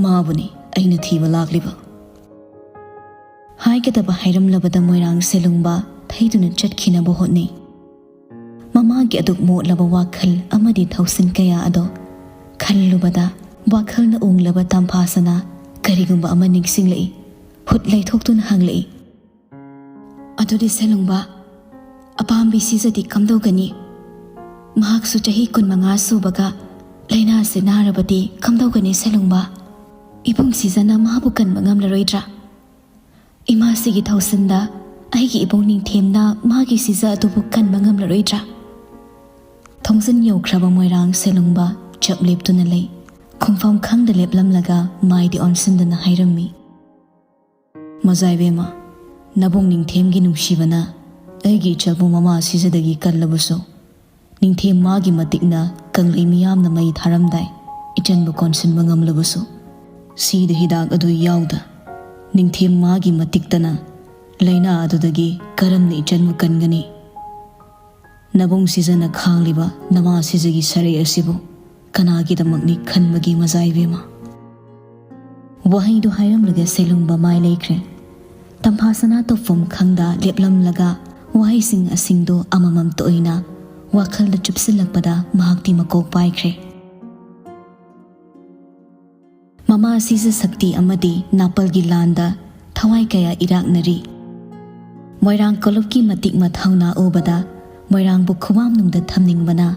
ꯃꯥꯕꯨꯅꯤ ꯑꯩꯅ ꯊꯤꯕ ꯂꯥꯛꯂꯤꯕ꯫ ꯍꯥꯏꯒꯗꯕ ꯍꯥꯏꯔꯝꯂꯕꯗ ꯃꯣꯏꯔꯥꯡ ꯁꯦꯂꯨꯡꯕ ꯊꯩꯗꯨꯅ ꯆꯠꯈꯤꯅꯕ ꯍꯣꯠꯅꯩ꯫ ꯃꯃꯥꯒꯤ ꯑꯗꯨꯛ ꯃꯣꯠꯂꯕ ꯋꯥꯈꯜ ꯑꯃꯗꯤ ꯊꯧꯁꯤꯟ ꯀꯌꯥ ꯑꯗꯣ ꯈꯜꯂꯨꯕꯗ ꯋꯥꯈꯜꯅ ꯎꯡꯂꯕ ꯇꯝꯐꯥꯁꯅ ꯀꯔꯤꯒꯨꯝꯕ ꯑꯃ ꯅꯤꯡꯁꯤꯡꯂꯛꯏ꯫ ꯍꯨꯠ ꯂꯩꯊꯣꯛꯇꯨꯅ ꯍꯪꯂꯛꯏ, "ꯑꯗꯨꯗꯤ ꯁꯦꯂꯨꯡꯕ, ꯑꯄꯥꯝꯕꯤ ꯁꯤꯖꯗꯤ ꯀꯝꯗꯧꯒꯅꯤ? ꯃꯍꯥꯛꯁꯨ ꯆꯍꯤ ꯀꯨꯟꯃꯉꯥ ꯁꯨꯕꯒ ꯂꯥꯏꯅꯥꯁꯦ ꯅꯥꯔꯕꯗꯤ ꯀꯝꯗꯧꯒꯅꯤ ꯁꯦꯂꯨꯡꯕ? ꯏꯕꯨꯡ ꯁꯤꯖꯅ ꯃꯥꯕꯨ ꯀꯟꯕ ꯉꯝꯂꯔꯣꯏꯗ꯭ꯔꯥ? ꯏꯃꯥꯁꯤꯒꯤ ꯊꯧꯁꯤꯟꯗ ꯑꯩꯒꯤ ꯏꯕꯨꯡ ꯅꯤꯡꯊꯦꯝꯅ ꯃꯥꯒꯤ ꯁꯤꯖ ꯑꯗꯨꯕꯨ ꯀꯟꯕ ꯉꯝꯂꯔꯣꯏꯗ꯭ꯔꯥ?" ꯊꯣꯡꯖꯤꯟ ꯌꯧꯈ꯭ꯔꯕ ꯃꯣꯏꯔꯥꯡ ꯁꯦꯂꯨꯡꯕ ꯆꯞ ꯂꯦꯞꯇꯨꯅ ꯂꯩ꯫ ꯈꯨꯝꯐꯝ ꯈꯪꯗ ꯂꯦꯞꯂꯝꯂꯒ ꯃꯥꯏꯗꯤ ꯑꯣꯟꯁꯤꯟꯗꯨꯅ ꯍꯥꯏꯔꯝꯃꯤ, "ꯃꯖꯥꯏꯕꯦꯝꯃ, ꯅꯕꯨꯡ ꯅꯤꯡꯊꯦꯝꯒꯤ ꯅꯨꯡꯁꯤꯕꯅ ꯑꯩꯒꯤ ꯏꯆꯜꯕꯨ ꯃꯃꯥ ꯁꯤꯖꯗꯒꯤ ꯀꯜꯂꯕꯁꯨ, ꯅꯤꯡꯊꯦꯝ ꯃꯥꯒꯤ ꯃꯇꯤꯛꯅ ꯀꯪꯂꯩ ꯃꯤꯌꯥꯝꯅ ꯃꯩ ꯊꯥꯔꯝꯗꯥꯏ ꯏꯆꯟꯕꯨ ꯀꯣꯟꯁꯤꯟꯕ ꯉꯝꯂꯕꯁꯨ, ꯁꯤꯗ ꯍꯤꯗꯥꯛ ꯑꯗꯨ ꯌꯥꯎꯗ ꯅꯤꯡꯊꯦꯝ ꯃꯥꯒꯤ ꯃꯇꯤꯛꯇꯅ ꯂꯥꯏꯅꯥ ꯑꯗꯨꯗꯒꯤ ꯀꯔꯝꯅ ꯏꯆꯟꯕꯨ ꯀꯟꯒꯅꯤ? ꯅꯕꯨꯡ ꯁꯤꯖꯅ ꯈꯥꯡꯂꯤꯕ ꯅꯃꯥ ꯁꯤꯖꯒꯤ ꯁꯔꯩ ꯑꯁꯤꯕꯨ ꯀꯅꯥꯒꯤꯗꯃꯛꯅꯤ ꯈꯟꯕꯒꯤ ꯃꯖꯥꯏꯕꯦꯝꯃ?" ꯋꯥꯍꯩꯗꯨ ꯍꯥꯏꯔꯝꯂꯒ ꯁꯦꯂꯨꯡꯕ ꯃꯥꯏ ꯂꯩꯈ꯭ꯔꯦ꯫ ꯇꯝꯐꯥ ꯁꯅꯥ ꯇꯧꯐꯝ ꯈꯪꯗ ꯂꯦꯞꯂꯝꯂꯒ ꯋꯥꯍꯩꯁꯤꯡ ꯑꯁꯤꯡꯗꯨ ꯑꯃꯃꯝꯇ ꯑꯣꯏꯅ ꯋꯥꯈꯜꯗ ꯆꯨꯞꯁꯤꯜꯂꯛꯄꯗ ꯃꯍꯥꯛꯇꯤ ꯃꯀꯣꯛ ꯄꯥꯏꯈ꯭ꯔꯦ꯫ ꯃꯃꯥ ꯁꯤꯖ ꯁꯛꯇꯤ ꯑꯃꯗꯤ ꯅꯥꯄꯜꯒꯤ ꯂꯥꯟꯗ ꯊꯋꯥꯏ ꯀꯌꯥ ꯏꯔꯥꯛꯅꯔꯤ꯫ ꯃꯣꯏꯔꯥꯡ ꯀꯣꯂꯨꯞꯀꯤ ꯃꯇꯤꯛ ꯃꯊꯧꯅꯥ ꯎꯕꯗ ꯃꯣꯏꯔꯥꯡꯕꯨ ꯈꯨꯕꯥꯝꯅꯨꯡꯗ ꯊꯝꯅꯤꯡꯕꯅ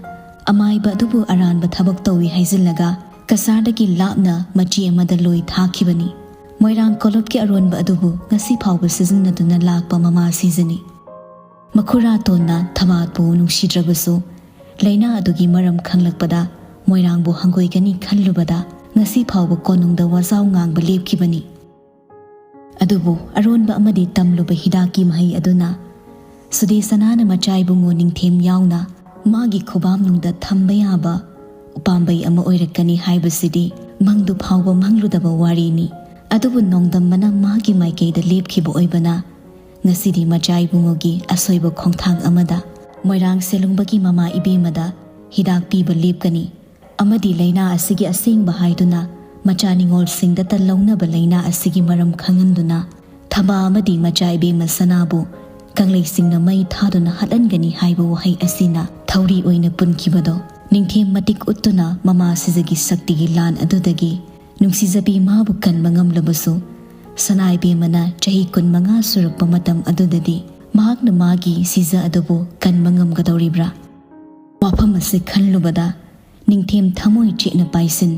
ꯑꯃꯥꯏꯕ ꯑꯗꯨꯕꯨ ꯑꯔꯥꯟꯕ ꯊꯕꯛ ꯇꯧꯏ ꯍꯥꯏꯖꯤꯜꯂꯒ ꯀꯁꯥꯔꯗꯒꯤ ꯂꯥꯞꯅ ꯃꯆꯤ ꯑꯃꯗ ꯂꯣꯏ ꯊꯥꯈꯤꯕꯅꯤ꯫ ꯃꯣꯏꯔꯥꯡ ꯀꯣꯂꯨꯞꯀꯤ ꯑꯔꯣꯟꯕ ꯑꯗꯨꯕꯨ ꯉꯁꯤ ꯐꯥꯎꯕ ꯁꯤꯖꯤꯟꯅꯗꯨꯅ ꯂꯥꯛꯄ ꯃꯃꯥ ꯁꯤꯖꯅꯤ꯫ ꯃꯈꯨꯔꯥꯇꯣꯟꯅ ꯊꯕꯥꯠꯄꯨ ꯅꯨꯡꯁꯤꯗ꯭ꯔꯕꯁꯨ, ꯂꯥꯏꯅꯥ ꯑꯗꯨꯒꯤ ꯃꯔꯝ ꯈꯪꯂꯛꯄꯗ ꯃꯣꯏꯔꯥꯡꯕꯨ ꯍꯪꯒꯣꯏꯒꯅꯤ ꯈꯜꯂꯨꯕꯗ ꯉꯁꯤ ꯐꯥꯎꯕ ꯀꯣꯅꯨꯡꯗ ꯋꯥꯖꯥꯎ ꯉꯥꯡꯕ ꯂꯦꯞꯈꯤꯕꯅꯤ꯫ ꯑꯗꯨꯕꯨ ꯑꯔꯣꯟꯕ ꯑꯃꯗꯤ ꯇꯝꯂꯨꯕ ꯍꯤꯗꯥꯛꯀꯤ ꯃꯍꯩ ꯑꯗꯨꯅ ꯁꯨꯗꯦꯁꯅꯥꯅ ꯃꯆꯥ ꯏꯕꯨꯡꯉꯣ ꯅꯤꯡꯊꯦꯝ ꯌꯥꯎꯅ ꯃꯥꯒꯤ ꯈꯨꯕꯥꯝꯅꯨꯡꯗ ꯊꯝꯕ ꯌꯥꯕ ꯎꯄꯥꯝꯕꯩ ꯑꯃ ꯑꯣꯏꯔꯛꯀꯅꯤ ꯍꯥꯏꯕꯁꯤꯗꯤ ꯃꯪꯗꯨ ꯐꯥꯎꯕ ꯃꯪꯂꯨꯗꯕ ꯋꯥꯔꯤꯅꯤ꯫ ꯑꯗꯨꯕꯨ ꯅꯣꯡꯗꯝꯕꯅ ꯃꯥꯒꯤ ꯃꯥꯏꯀꯩꯗ ꯂꯦꯞꯈꯤꯕ ꯑꯣꯏꯕꯅ ꯉꯁꯤꯗꯤ ꯃꯆꯥ ꯏꯕꯨꯡꯉꯣꯒꯤ ꯑꯁꯣꯏꯕ ꯈꯣꯡꯊꯥꯡ ꯑꯃꯗ ꯃꯣꯏꯔꯥꯡ ꯁꯦꯂꯨꯡꯕꯒꯤ ꯃꯃꯥ ꯏꯕꯦꯝꯃꯗ ꯍꯤꯗꯥꯛ ꯄꯤꯕ ꯂꯦꯞꯀꯅꯤ꯫ ꯑꯃꯗꯤ ꯂꯥꯏꯅꯥ ꯑꯁꯤꯒꯤ ꯑꯁꯦꯡꯕ ꯍꯥꯏꯗꯨꯅ ꯃꯆꯥ ꯅꯤꯉꯣꯜꯁꯤꯡꯗꯇ ꯂꯧꯅꯕ ꯂꯥꯏꯅꯥ ꯑꯁꯤꯒꯤ ꯃꯔꯝ ꯈꯪꯍꯟꯗꯨꯅ ꯊꯕꯥ ꯑꯃꯗꯤ ꯃꯆꯥ ꯏꯕꯦꯝꯃ ꯁꯅꯥꯕꯨ ꯀꯪꯂꯩꯁꯤꯡꯅ ꯃꯩ ꯊꯥꯗꯨꯅ ꯍꯥꯠꯍꯟꯒꯅꯤ ꯍꯥꯏꯕ ꯋꯥꯍꯩ ꯑꯁꯤꯅ ꯊꯧꯔꯤ ꯑꯣꯏꯅ ꯄꯨꯟꯈꯤꯕꯗꯣ ꯅꯤꯡꯊꯦꯝ ꯃꯇꯤꯛ ꯎꯠꯇꯨꯅ ꯃꯃꯥ ꯁꯤꯖꯒꯤ ꯁꯛꯇꯤꯒꯤ ꯂꯥꯟ ꯑꯗꯨꯗꯒꯤ ꯅꯨꯡꯁꯤꯖꯕꯤ ꯃꯥꯕꯨ ꯀꯟꯕ ꯉꯝꯂꯕꯁꯨ ꯁꯅꯥ ꯏꯕꯦꯝꯃꯅ ꯆꯍꯤ ꯀꯨꯟꯃꯉꯥ ꯁꯨꯔꯛꯄ ꯃꯇꯝ ꯑꯗꯨꯗꯗꯤ ꯃꯍꯥꯛꯅ ꯃꯥꯒꯤ ꯁꯤꯖ ꯑꯗꯨꯕꯨ ꯀꯟꯕ ꯉꯝꯒꯗꯧꯔꯤꯕ꯭ꯔꯥ? ꯋꯥꯐꯝ ꯑꯁꯤ ꯈꯜꯂꯨꯕꯗ ꯅꯤꯡꯊꯦꯝ ꯊꯃꯣꯏ ꯆꯦꯠꯅ ꯄꯥꯏꯁꯤꯟ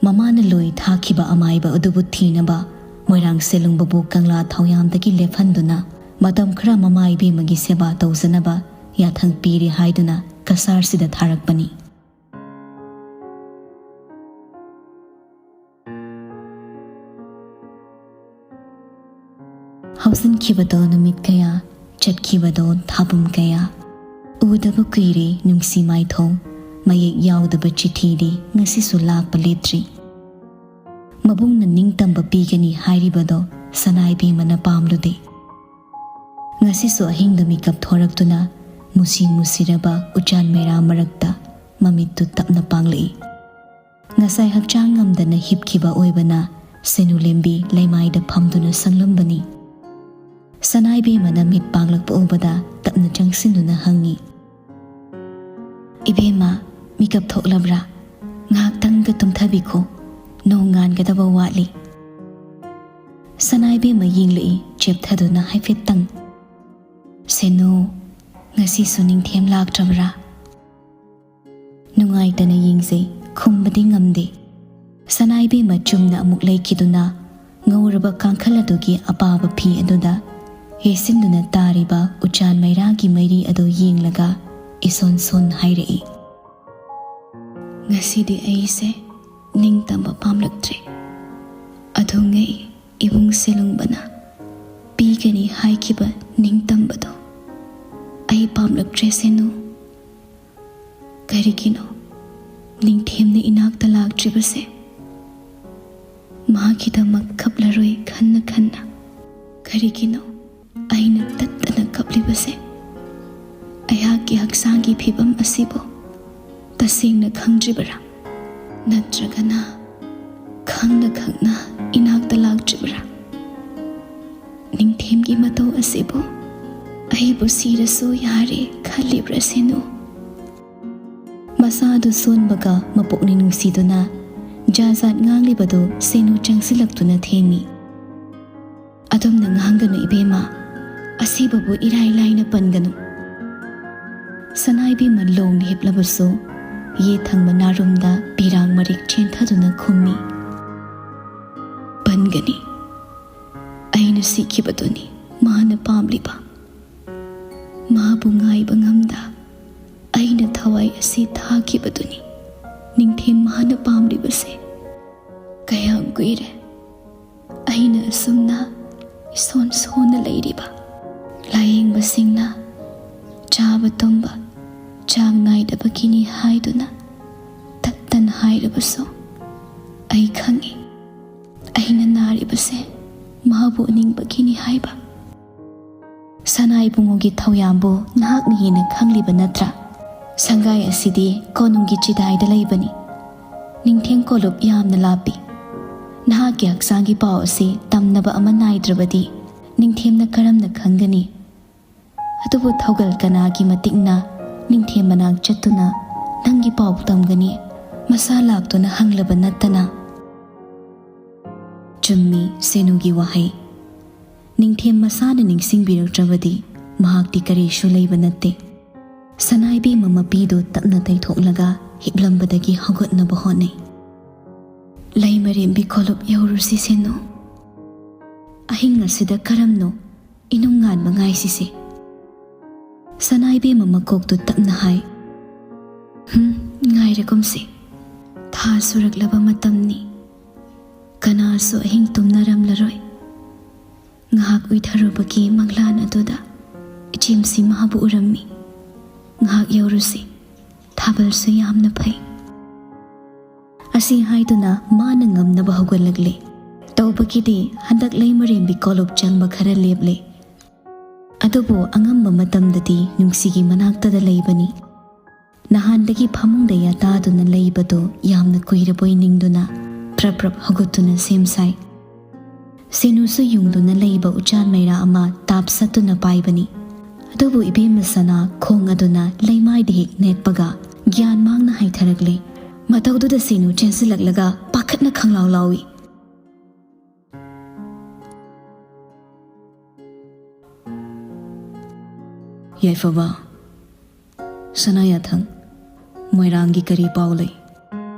ꯃꯃꯥꯅ ꯂꯣꯏ ꯊꯥꯈꯤꯕ ꯑꯃꯥꯏꯕ ꯑꯗꯨꯕꯨ ꯊꯤꯅꯕ ꯃꯣꯏꯔꯥꯡ ꯁꯦꯂꯨꯡꯕꯕꯨ ꯀꯪꯂꯥ ꯊꯧꯌꯥꯝꯗꯒꯤ ꯂꯦꯞꯍꯟꯗꯨꯅ ꯃꯇꯝ ꯈꯔ ꯃꯃꯥ ꯏꯕꯦꯝꯃꯒꯤ ꯁꯦꯕꯥ ꯇꯧꯖꯅꯕ ꯌꯥꯊꯪ ꯄꯤꯔꯦ ꯍꯥꯏꯗꯨꯅ ꯀꯁꯥꯔꯁꯤꯗ ꯊꯥꯔꯛꯄꯅꯤ꯫ ꯍꯧꯖꯤꯟꯈꯤꯕꯗꯣ ꯅꯨꯃꯤꯠ ꯀꯌꯥ, ꯆꯠꯈꯤꯕꯗꯣ ꯊꯥꯕꯨꯝ ꯀꯌꯥ꯫ ꯎꯗꯕ ꯀꯨꯏꯔꯦ ꯅꯨꯡꯁꯤ ꯃꯥꯏꯊꯣꯡ, ꯃꯌꯦꯛ ꯌꯥꯎꯗꯕ ꯆꯤꯊꯤꯗꯤ ꯉꯁꯤꯁꯨ ꯂꯥꯛꯄ ꯂꯦꯞꯇ꯭ꯔꯤ꯫ ꯃꯕꯨꯡꯅ ꯅꯤꯡꯇꯝꯕ ꯄꯤꯒꯅꯤ ꯍꯥꯏꯔꯤꯕꯗꯣ ꯁꯅꯥ ꯏꯕꯦꯝꯃꯅ ꯄꯥꯝꯂꯨꯗꯦ꯫ ꯉꯁꯤꯁꯨ ꯑꯍꯤꯡꯗ ꯃꯤꯀꯞ ꯊꯣꯔꯛꯇꯨꯅ ꯃꯨꯁꯤ ꯃꯨꯁꯤꯔꯕ ꯎꯆꯥꯟ ꯃꯩꯔꯥ ꯃꯔꯛꯇ ꯃꯃꯤꯠꯇꯨ ꯇꯞꯅ ꯄꯥꯡꯂꯛꯏ꯫ ꯉꯁꯥꯏ ꯍꯛꯆꯥꯡ ꯉꯝꯗꯅ ꯍꯤꯞꯈꯤꯕ ꯑꯣꯏꯕꯅ ꯁꯦꯅꯨ ꯂꯦꯝꯕꯤ ꯂꯩꯃꯥꯏꯗ ꯐꯝꯗꯨꯅ ꯁꯪꯂꯝꯕꯅꯤ꯫ ꯁꯅꯥ ꯏꯕꯦꯝꯃꯅ ꯃꯤꯠ ꯄꯥꯡꯂꯛꯄ ꯎꯕꯗ ꯇꯞꯅ ꯆꯪꯁꯤꯟꯗꯨꯅ ꯍꯪꯉꯤ, "ꯏꯕꯦꯝꯃ, ꯃꯤꯀꯞ ꯊꯣꯛꯂꯕ꯭ꯔꯥ? ꯉꯥꯏꯍꯥꯛꯇꯪꯒ ꯇꯨꯝꯊꯕꯤꯈꯣ, ꯅꯣꯡ ꯉꯥꯟꯒꯗꯕ ꯋꯥꯠꯂꯤ꯫" ꯁꯅꯥ ꯏꯕꯦꯝꯃ ꯌꯦꯡꯂꯛꯏ ꯆꯦꯞꯊꯗꯨꯅ ꯍꯥꯏꯐꯦꯠꯇꯪ꯫ "ꯁꯦꯅꯨ, ꯉꯁꯤꯁꯨ ꯅꯤꯡꯊꯦꯝ ꯂꯥꯛꯇ꯭ꯔꯕ꯭ꯔꯥ?" ꯅꯨꯡꯉꯥꯏꯇꯅ ꯌꯦꯡꯖꯩ, ꯈꯨꯝꯕꯗꯤ ꯉꯝꯗꯦ꯫ ꯁꯅꯥ ꯏꯕꯦꯝꯃ ꯆꯨꯝꯅ ꯑꯃꯨꯛ ꯂꯩꯈꯤꯗꯨꯅ ꯉꯧꯔꯕ ꯀꯥꯡꯈꯜ ꯑꯗꯨꯒꯤ ꯑꯄꯥꯕ ꯐꯤ ꯑꯗꯨꯗ ꯌꯩꯁꯤꯟꯗꯨꯅ ꯇꯥꯔꯤꯕ ꯎꯆꯥꯟ ꯃꯩꯔꯥꯒꯤ ꯃꯩꯔꯤ ꯑꯗꯨ ꯌꯦꯡꯂꯒ ꯏꯁꯣꯟ ꯁꯣꯟ ꯍꯥꯏꯔꯛꯏ, "ꯉꯁꯤꯗꯤ ꯑꯩꯁꯦ ꯅꯤꯡꯇꯝꯕ ꯄꯥꯝꯂꯛꯇ꯭ꯔꯦ꯫ ꯑꯗꯨꯉꯩ ꯏꯕꯨꯡ ꯁꯦꯂꯨꯡꯕꯅ ꯄꯤꯒꯅꯤ ꯍꯥꯏꯈꯤꯕ ꯅꯤꯡꯇꯝꯕꯗꯣ ꯑꯩ ꯄꯥꯝꯂꯛꯇ꯭ꯔꯦ, ꯁꯦꯅꯨ꯫ ꯀꯔꯤꯒꯤꯅꯣ ꯅꯤꯡꯊꯦꯝꯅ ꯏꯅꯥꯛꯇ ꯂꯥꯛꯇ꯭ꯔꯤꯕꯁꯦ? ꯃꯍꯥꯛꯀꯤꯗꯃꯛ ꯀꯞꯂꯔꯣꯏ ꯈꯟꯅ ꯈꯟꯅ꯫ ꯀꯔꯤꯒꯤꯅꯣ ꯑꯩꯅ ꯇꯠꯇꯅ ꯀꯞꯂꯤꯕꯁꯦ? ꯑꯩꯍꯥꯛꯀꯤ ꯍꯛꯆꯥꯡꯒꯤ ꯐꯤꯕꯝ ꯑꯁꯤꯕꯨ ꯇꯁꯦꯡꯅ ꯈꯪꯗ꯭ꯔꯤꯕꯔꯥ? ꯅꯠꯇ꯭ꯔꯒꯅ ꯈꯪꯅ ꯈꯪꯅ ꯏꯅꯥꯛꯇ ꯂꯥꯛꯇ꯭ꯔꯤꯕꯔꯥ? ꯅꯤꯡꯊꯦꯝꯒꯤ ꯃꯇꯧ ꯑꯁꯤꯕꯨ ꯑꯩꯕꯨ ꯁꯤꯔꯁꯨ ꯌꯥꯔꯦ ꯈꯜꯂꯤꯕ꯭ꯔꯥ, ꯁꯦꯅꯨ? ꯃꯁꯥꯗꯨ ꯁꯣꯟꯕꯒ ꯃꯄꯨꯛꯅꯤꯡ ꯅꯨꯡꯁꯤꯗꯨꯅ ꯖꯥꯠ ꯖꯥꯠ ꯉꯥꯡꯂꯤꯕꯗꯨ ꯁꯦꯅꯨ ꯆꯪꯁꯤꯜꯂꯛꯇꯨꯅ ꯊꯦꯝꯃꯤ꯫ "ꯑꯗꯨꯝꯅ ꯉꯥꯡꯒꯅꯨ ꯏꯕꯦꯝꯃ, ꯑꯁꯤꯕꯕꯨ ꯏꯔꯥꯏ ꯂꯥꯏꯅ ꯄꯟꯒꯅꯨ꯫" ꯁꯅꯥꯏꯕꯦꯝꯃ ꯂꯣꯡꯅ ꯍꯤꯞꯂꯕꯁꯨ ꯌꯦꯠ ꯊꯪꯕ ꯅꯥꯔꯨꯝꯗ ꯄꯤꯔꯥꯡ ꯃꯔꯤꯛ ꯆꯦꯟꯊꯗꯨꯅ ꯈꯨꯝꯃꯤ꯫ "ꯄꯟꯒꯅꯤ꯫ ꯑꯩꯅ ꯁꯤꯈꯤꯕꯗꯨꯅꯤ ꯃꯥꯅ ꯄꯥꯝꯂꯤꯕ꯫ ꯃꯥꯕꯨ ꯉꯥꯏꯕ ꯉꯝꯗ ꯑꯩꯅ ꯊꯋꯥꯏ ꯑꯁꯤ ꯊꯥꯈꯤꯕꯗꯨꯅꯤ ꯅꯤꯡꯊꯦꯝ ꯃꯥꯅ ꯄꯥꯝꯂꯤꯕꯁꯦ꯫ ꯀꯌꯥꯝ ꯀꯨꯏꯔꯦ ꯑꯩꯅ ꯑꯁꯨꯝꯅ ꯏꯁꯣꯟ ꯁꯣꯟꯅ ꯂꯩꯔꯤꯕ꯫ ꯂꯥꯌꯦꯡꯕꯁꯤꯡꯅ ꯆꯥꯕ ꯇꯨꯝꯕ ꯆꯥꯡ ꯅꯥꯏꯗꯕꯒꯤꯅꯤ ꯍꯥꯏꯗꯨꯅ ꯇꯠꯇꯅ ꯍꯥꯏꯔꯕꯁꯨ, ꯑꯩ ꯈꯪꯏ, ꯑꯩꯅ ꯅꯥꯔꯤꯕꯁꯦ ꯃꯥꯕꯨ ꯎꯅꯤꯡꯕꯒꯤꯅꯤ ꯍꯥꯏꯕ꯫ ꯁꯅꯥ ꯏꯕꯨꯡꯉꯣꯒꯤ ꯊꯧꯌꯥꯝꯕꯨ ꯅꯍꯥꯛꯅ ꯍꯦꯟꯅ ꯈꯪꯂꯤꯕ ꯅꯠꯇ꯭ꯔꯥ? ꯁꯪꯒꯥꯏ ꯑꯁꯤꯗꯤ ꯀꯣꯅꯨꯡꯒꯤ ꯆꯤꯗꯥꯏꯗ ꯂꯩꯕꯅꯤ꯫ ꯅꯤꯡꯊꯦꯝ ꯀꯣꯂꯨꯞ ꯌꯥꯝꯅ ꯂꯥꯞꯄꯤ꯫ ꯅꯍꯥꯛꯀꯤ ꯍꯛꯆꯥꯡꯒꯤ ꯄꯥꯎ ꯑꯁꯤ ꯇꯝꯅꯕ ꯑꯃ ꯅꯥꯏꯗ꯭ꯔꯕꯗꯤ ꯅꯤꯡꯊꯦꯝꯅ ꯀꯔꯝꯅ ꯈꯪꯒꯅꯤ? ꯑꯗꯨꯕꯨ ꯊꯧꯒꯜ ꯀꯅꯥꯒꯤ ꯃꯇꯤꯛꯅ ꯅꯤꯡꯊꯦꯝ ꯃꯅꯥꯛ ꯆꯠꯇꯨꯅ ꯅꯪꯒꯤ ꯄꯥꯎ ꯇꯝꯒꯅꯤ? ꯃꯁꯥ ꯂꯥꯛꯇꯨꯅ ꯍꯪꯂꯕ ꯅꯠꯇꯅ꯫ ꯆꯨꯝꯃꯤ ꯁꯦꯅꯨꯒꯤ ꯋꯥꯍꯩ꯫ ꯅꯤꯡꯊꯦꯝ ꯃꯁꯥꯅ ꯅꯤꯡꯁꯤꯡꯕꯤꯔꯛꯇ꯭ꯔꯕꯗꯤ ꯃꯍꯥꯛꯇꯤ ꯀꯔꯤꯁꯨ ꯂꯩꯕ ꯅꯠꯇꯦ꯫ ꯁꯅꯥꯏꯕꯦꯝꯃ ꯃꯄꯤꯗꯨ ꯇꯞꯅ ꯇꯩꯊꯣꯛꯂꯒ ꯍꯤꯞꯂꯝꯕꯗꯒꯤ ꯍꯧꯒꯠꯅꯕ ꯍꯣꯠꯅꯩ꯫ "ꯂꯩꯃꯔꯦꯝꯕꯤ ꯀꯣꯂꯨꯞ ꯌꯧꯔꯨꯁꯤ ꯁꯦꯅꯨ꯫ ꯑꯍꯤꯡ ꯑꯁꯤꯗ ꯀꯔꯝꯅꯣ ꯏꯅꯨꯡ ꯉꯥꯟꯕ ꯉꯥꯏꯁꯤꯁꯦ?" ꯁꯅꯥꯏꯕꯦꯝꯃ ꯃꯀꯣꯛꯇꯨ ꯇꯞꯅ ꯍꯥꯏ꯫ "ꯍꯨꯝ, ꯉꯥꯏꯔꯒꯨꯝꯁꯤ꯫ ꯊꯥ ꯁꯨꯔꯛꯂꯕ ꯃꯇꯝꯅꯤ꯫ ꯀꯅꯥꯁꯨ ꯑꯍꯤꯡ ꯇꯨꯝꯅꯔꯝꯂꯔꯣꯏ꯫ ꯉꯥꯏꯍꯥꯛ ꯎꯏꯊꯔꯨꯕꯒꯤ ꯃꯪꯂꯥꯟ ꯑꯗꯨꯗ ꯏꯆꯦꯝꯁꯤ ꯃꯥꯕꯨ ꯎꯔꯝꯃꯤ꯫ ꯉꯥꯏꯍꯥꯛ ꯌꯧꯔꯨꯁꯤ꯫ ꯊꯥꯕꯜꯁꯨ ꯌꯥꯝꯅ ꯐꯩ꯫ ꯑꯁꯤ ꯍꯥꯏꯗꯨꯅ ꯃꯥꯅ ꯉꯝꯅꯕ ꯍꯧꯒꯠꯂꯛꯂꯦ꯫ ꯇꯧꯕꯒꯤꯗꯤ ꯍꯟꯗꯛ ꯂꯩꯃꯔꯦꯝꯕꯤ ꯀꯣꯂꯨꯞ ꯆꯪꯕ ꯈꯔ ꯂꯦꯞꯂꯦ꯫ ꯑꯗꯨꯕꯨ ꯑꯉꯝꯕ ꯃꯇꯝꯗꯗꯤ ꯅꯨꯡꯁꯤꯒꯤ ꯃꯅꯥꯛꯇꯗ ꯂꯩꯕꯅꯤ꯫ ꯅꯍꯥꯟꯗꯒꯤ ꯐꯃꯨꯡꯗ ꯌꯥꯇꯥꯗꯨꯅ ꯂꯩꯕꯗꯨ ꯌꯥꯝꯅ ꯀꯨꯏꯔꯕꯣꯏ ꯅꯤꯡꯗꯨꯅ ꯄ꯭ꯔꯞ ꯄ꯭ꯔꯞ ꯍꯧꯒꯠꯇꯨꯅ ꯁꯦꯝ ꯁꯥꯏ꯫ ꯁꯦꯅꯨꯁꯨ ꯌꯨꯡꯗꯨꯅ ꯂꯩꯕ ꯎꯆꯥꯟ ꯃꯩꯔꯥ ꯑꯃ ꯇꯥꯞꯁꯠꯇꯨꯅ ꯄꯥꯏꯕꯅꯤ꯫ ꯑꯗꯨꯕꯨ ꯏꯕꯦꯝꯃ ꯁꯅꯥ ꯈꯣꯡ ꯑꯗꯨꯅ ꯂꯩꯃꯥꯏꯗ ꯍꯦꯛ ꯅꯦꯠꯄꯒ ꯒ꯭ꯌꯥꯟ ꯃꯥꯡꯅ ꯍꯥꯏꯊꯔꯛꯂꯦ꯫ ꯃꯇꯧꯗꯨꯗ ꯁꯦꯅꯨ ꯆꯦꯟꯁꯤꯜꯂꯛꯂꯒ ꯄꯥꯈꯠꯅ ꯈꯪꯂꯥꯎ ꯂꯥꯎꯏ꯫ ꯌꯥꯏꯐꯕ, ꯁꯅꯥ ꯌꯥꯊꯪ, ꯃꯣꯏꯔꯥꯡꯒꯤ ꯀꯔꯤ ꯄꯥꯎ ꯂꯩ?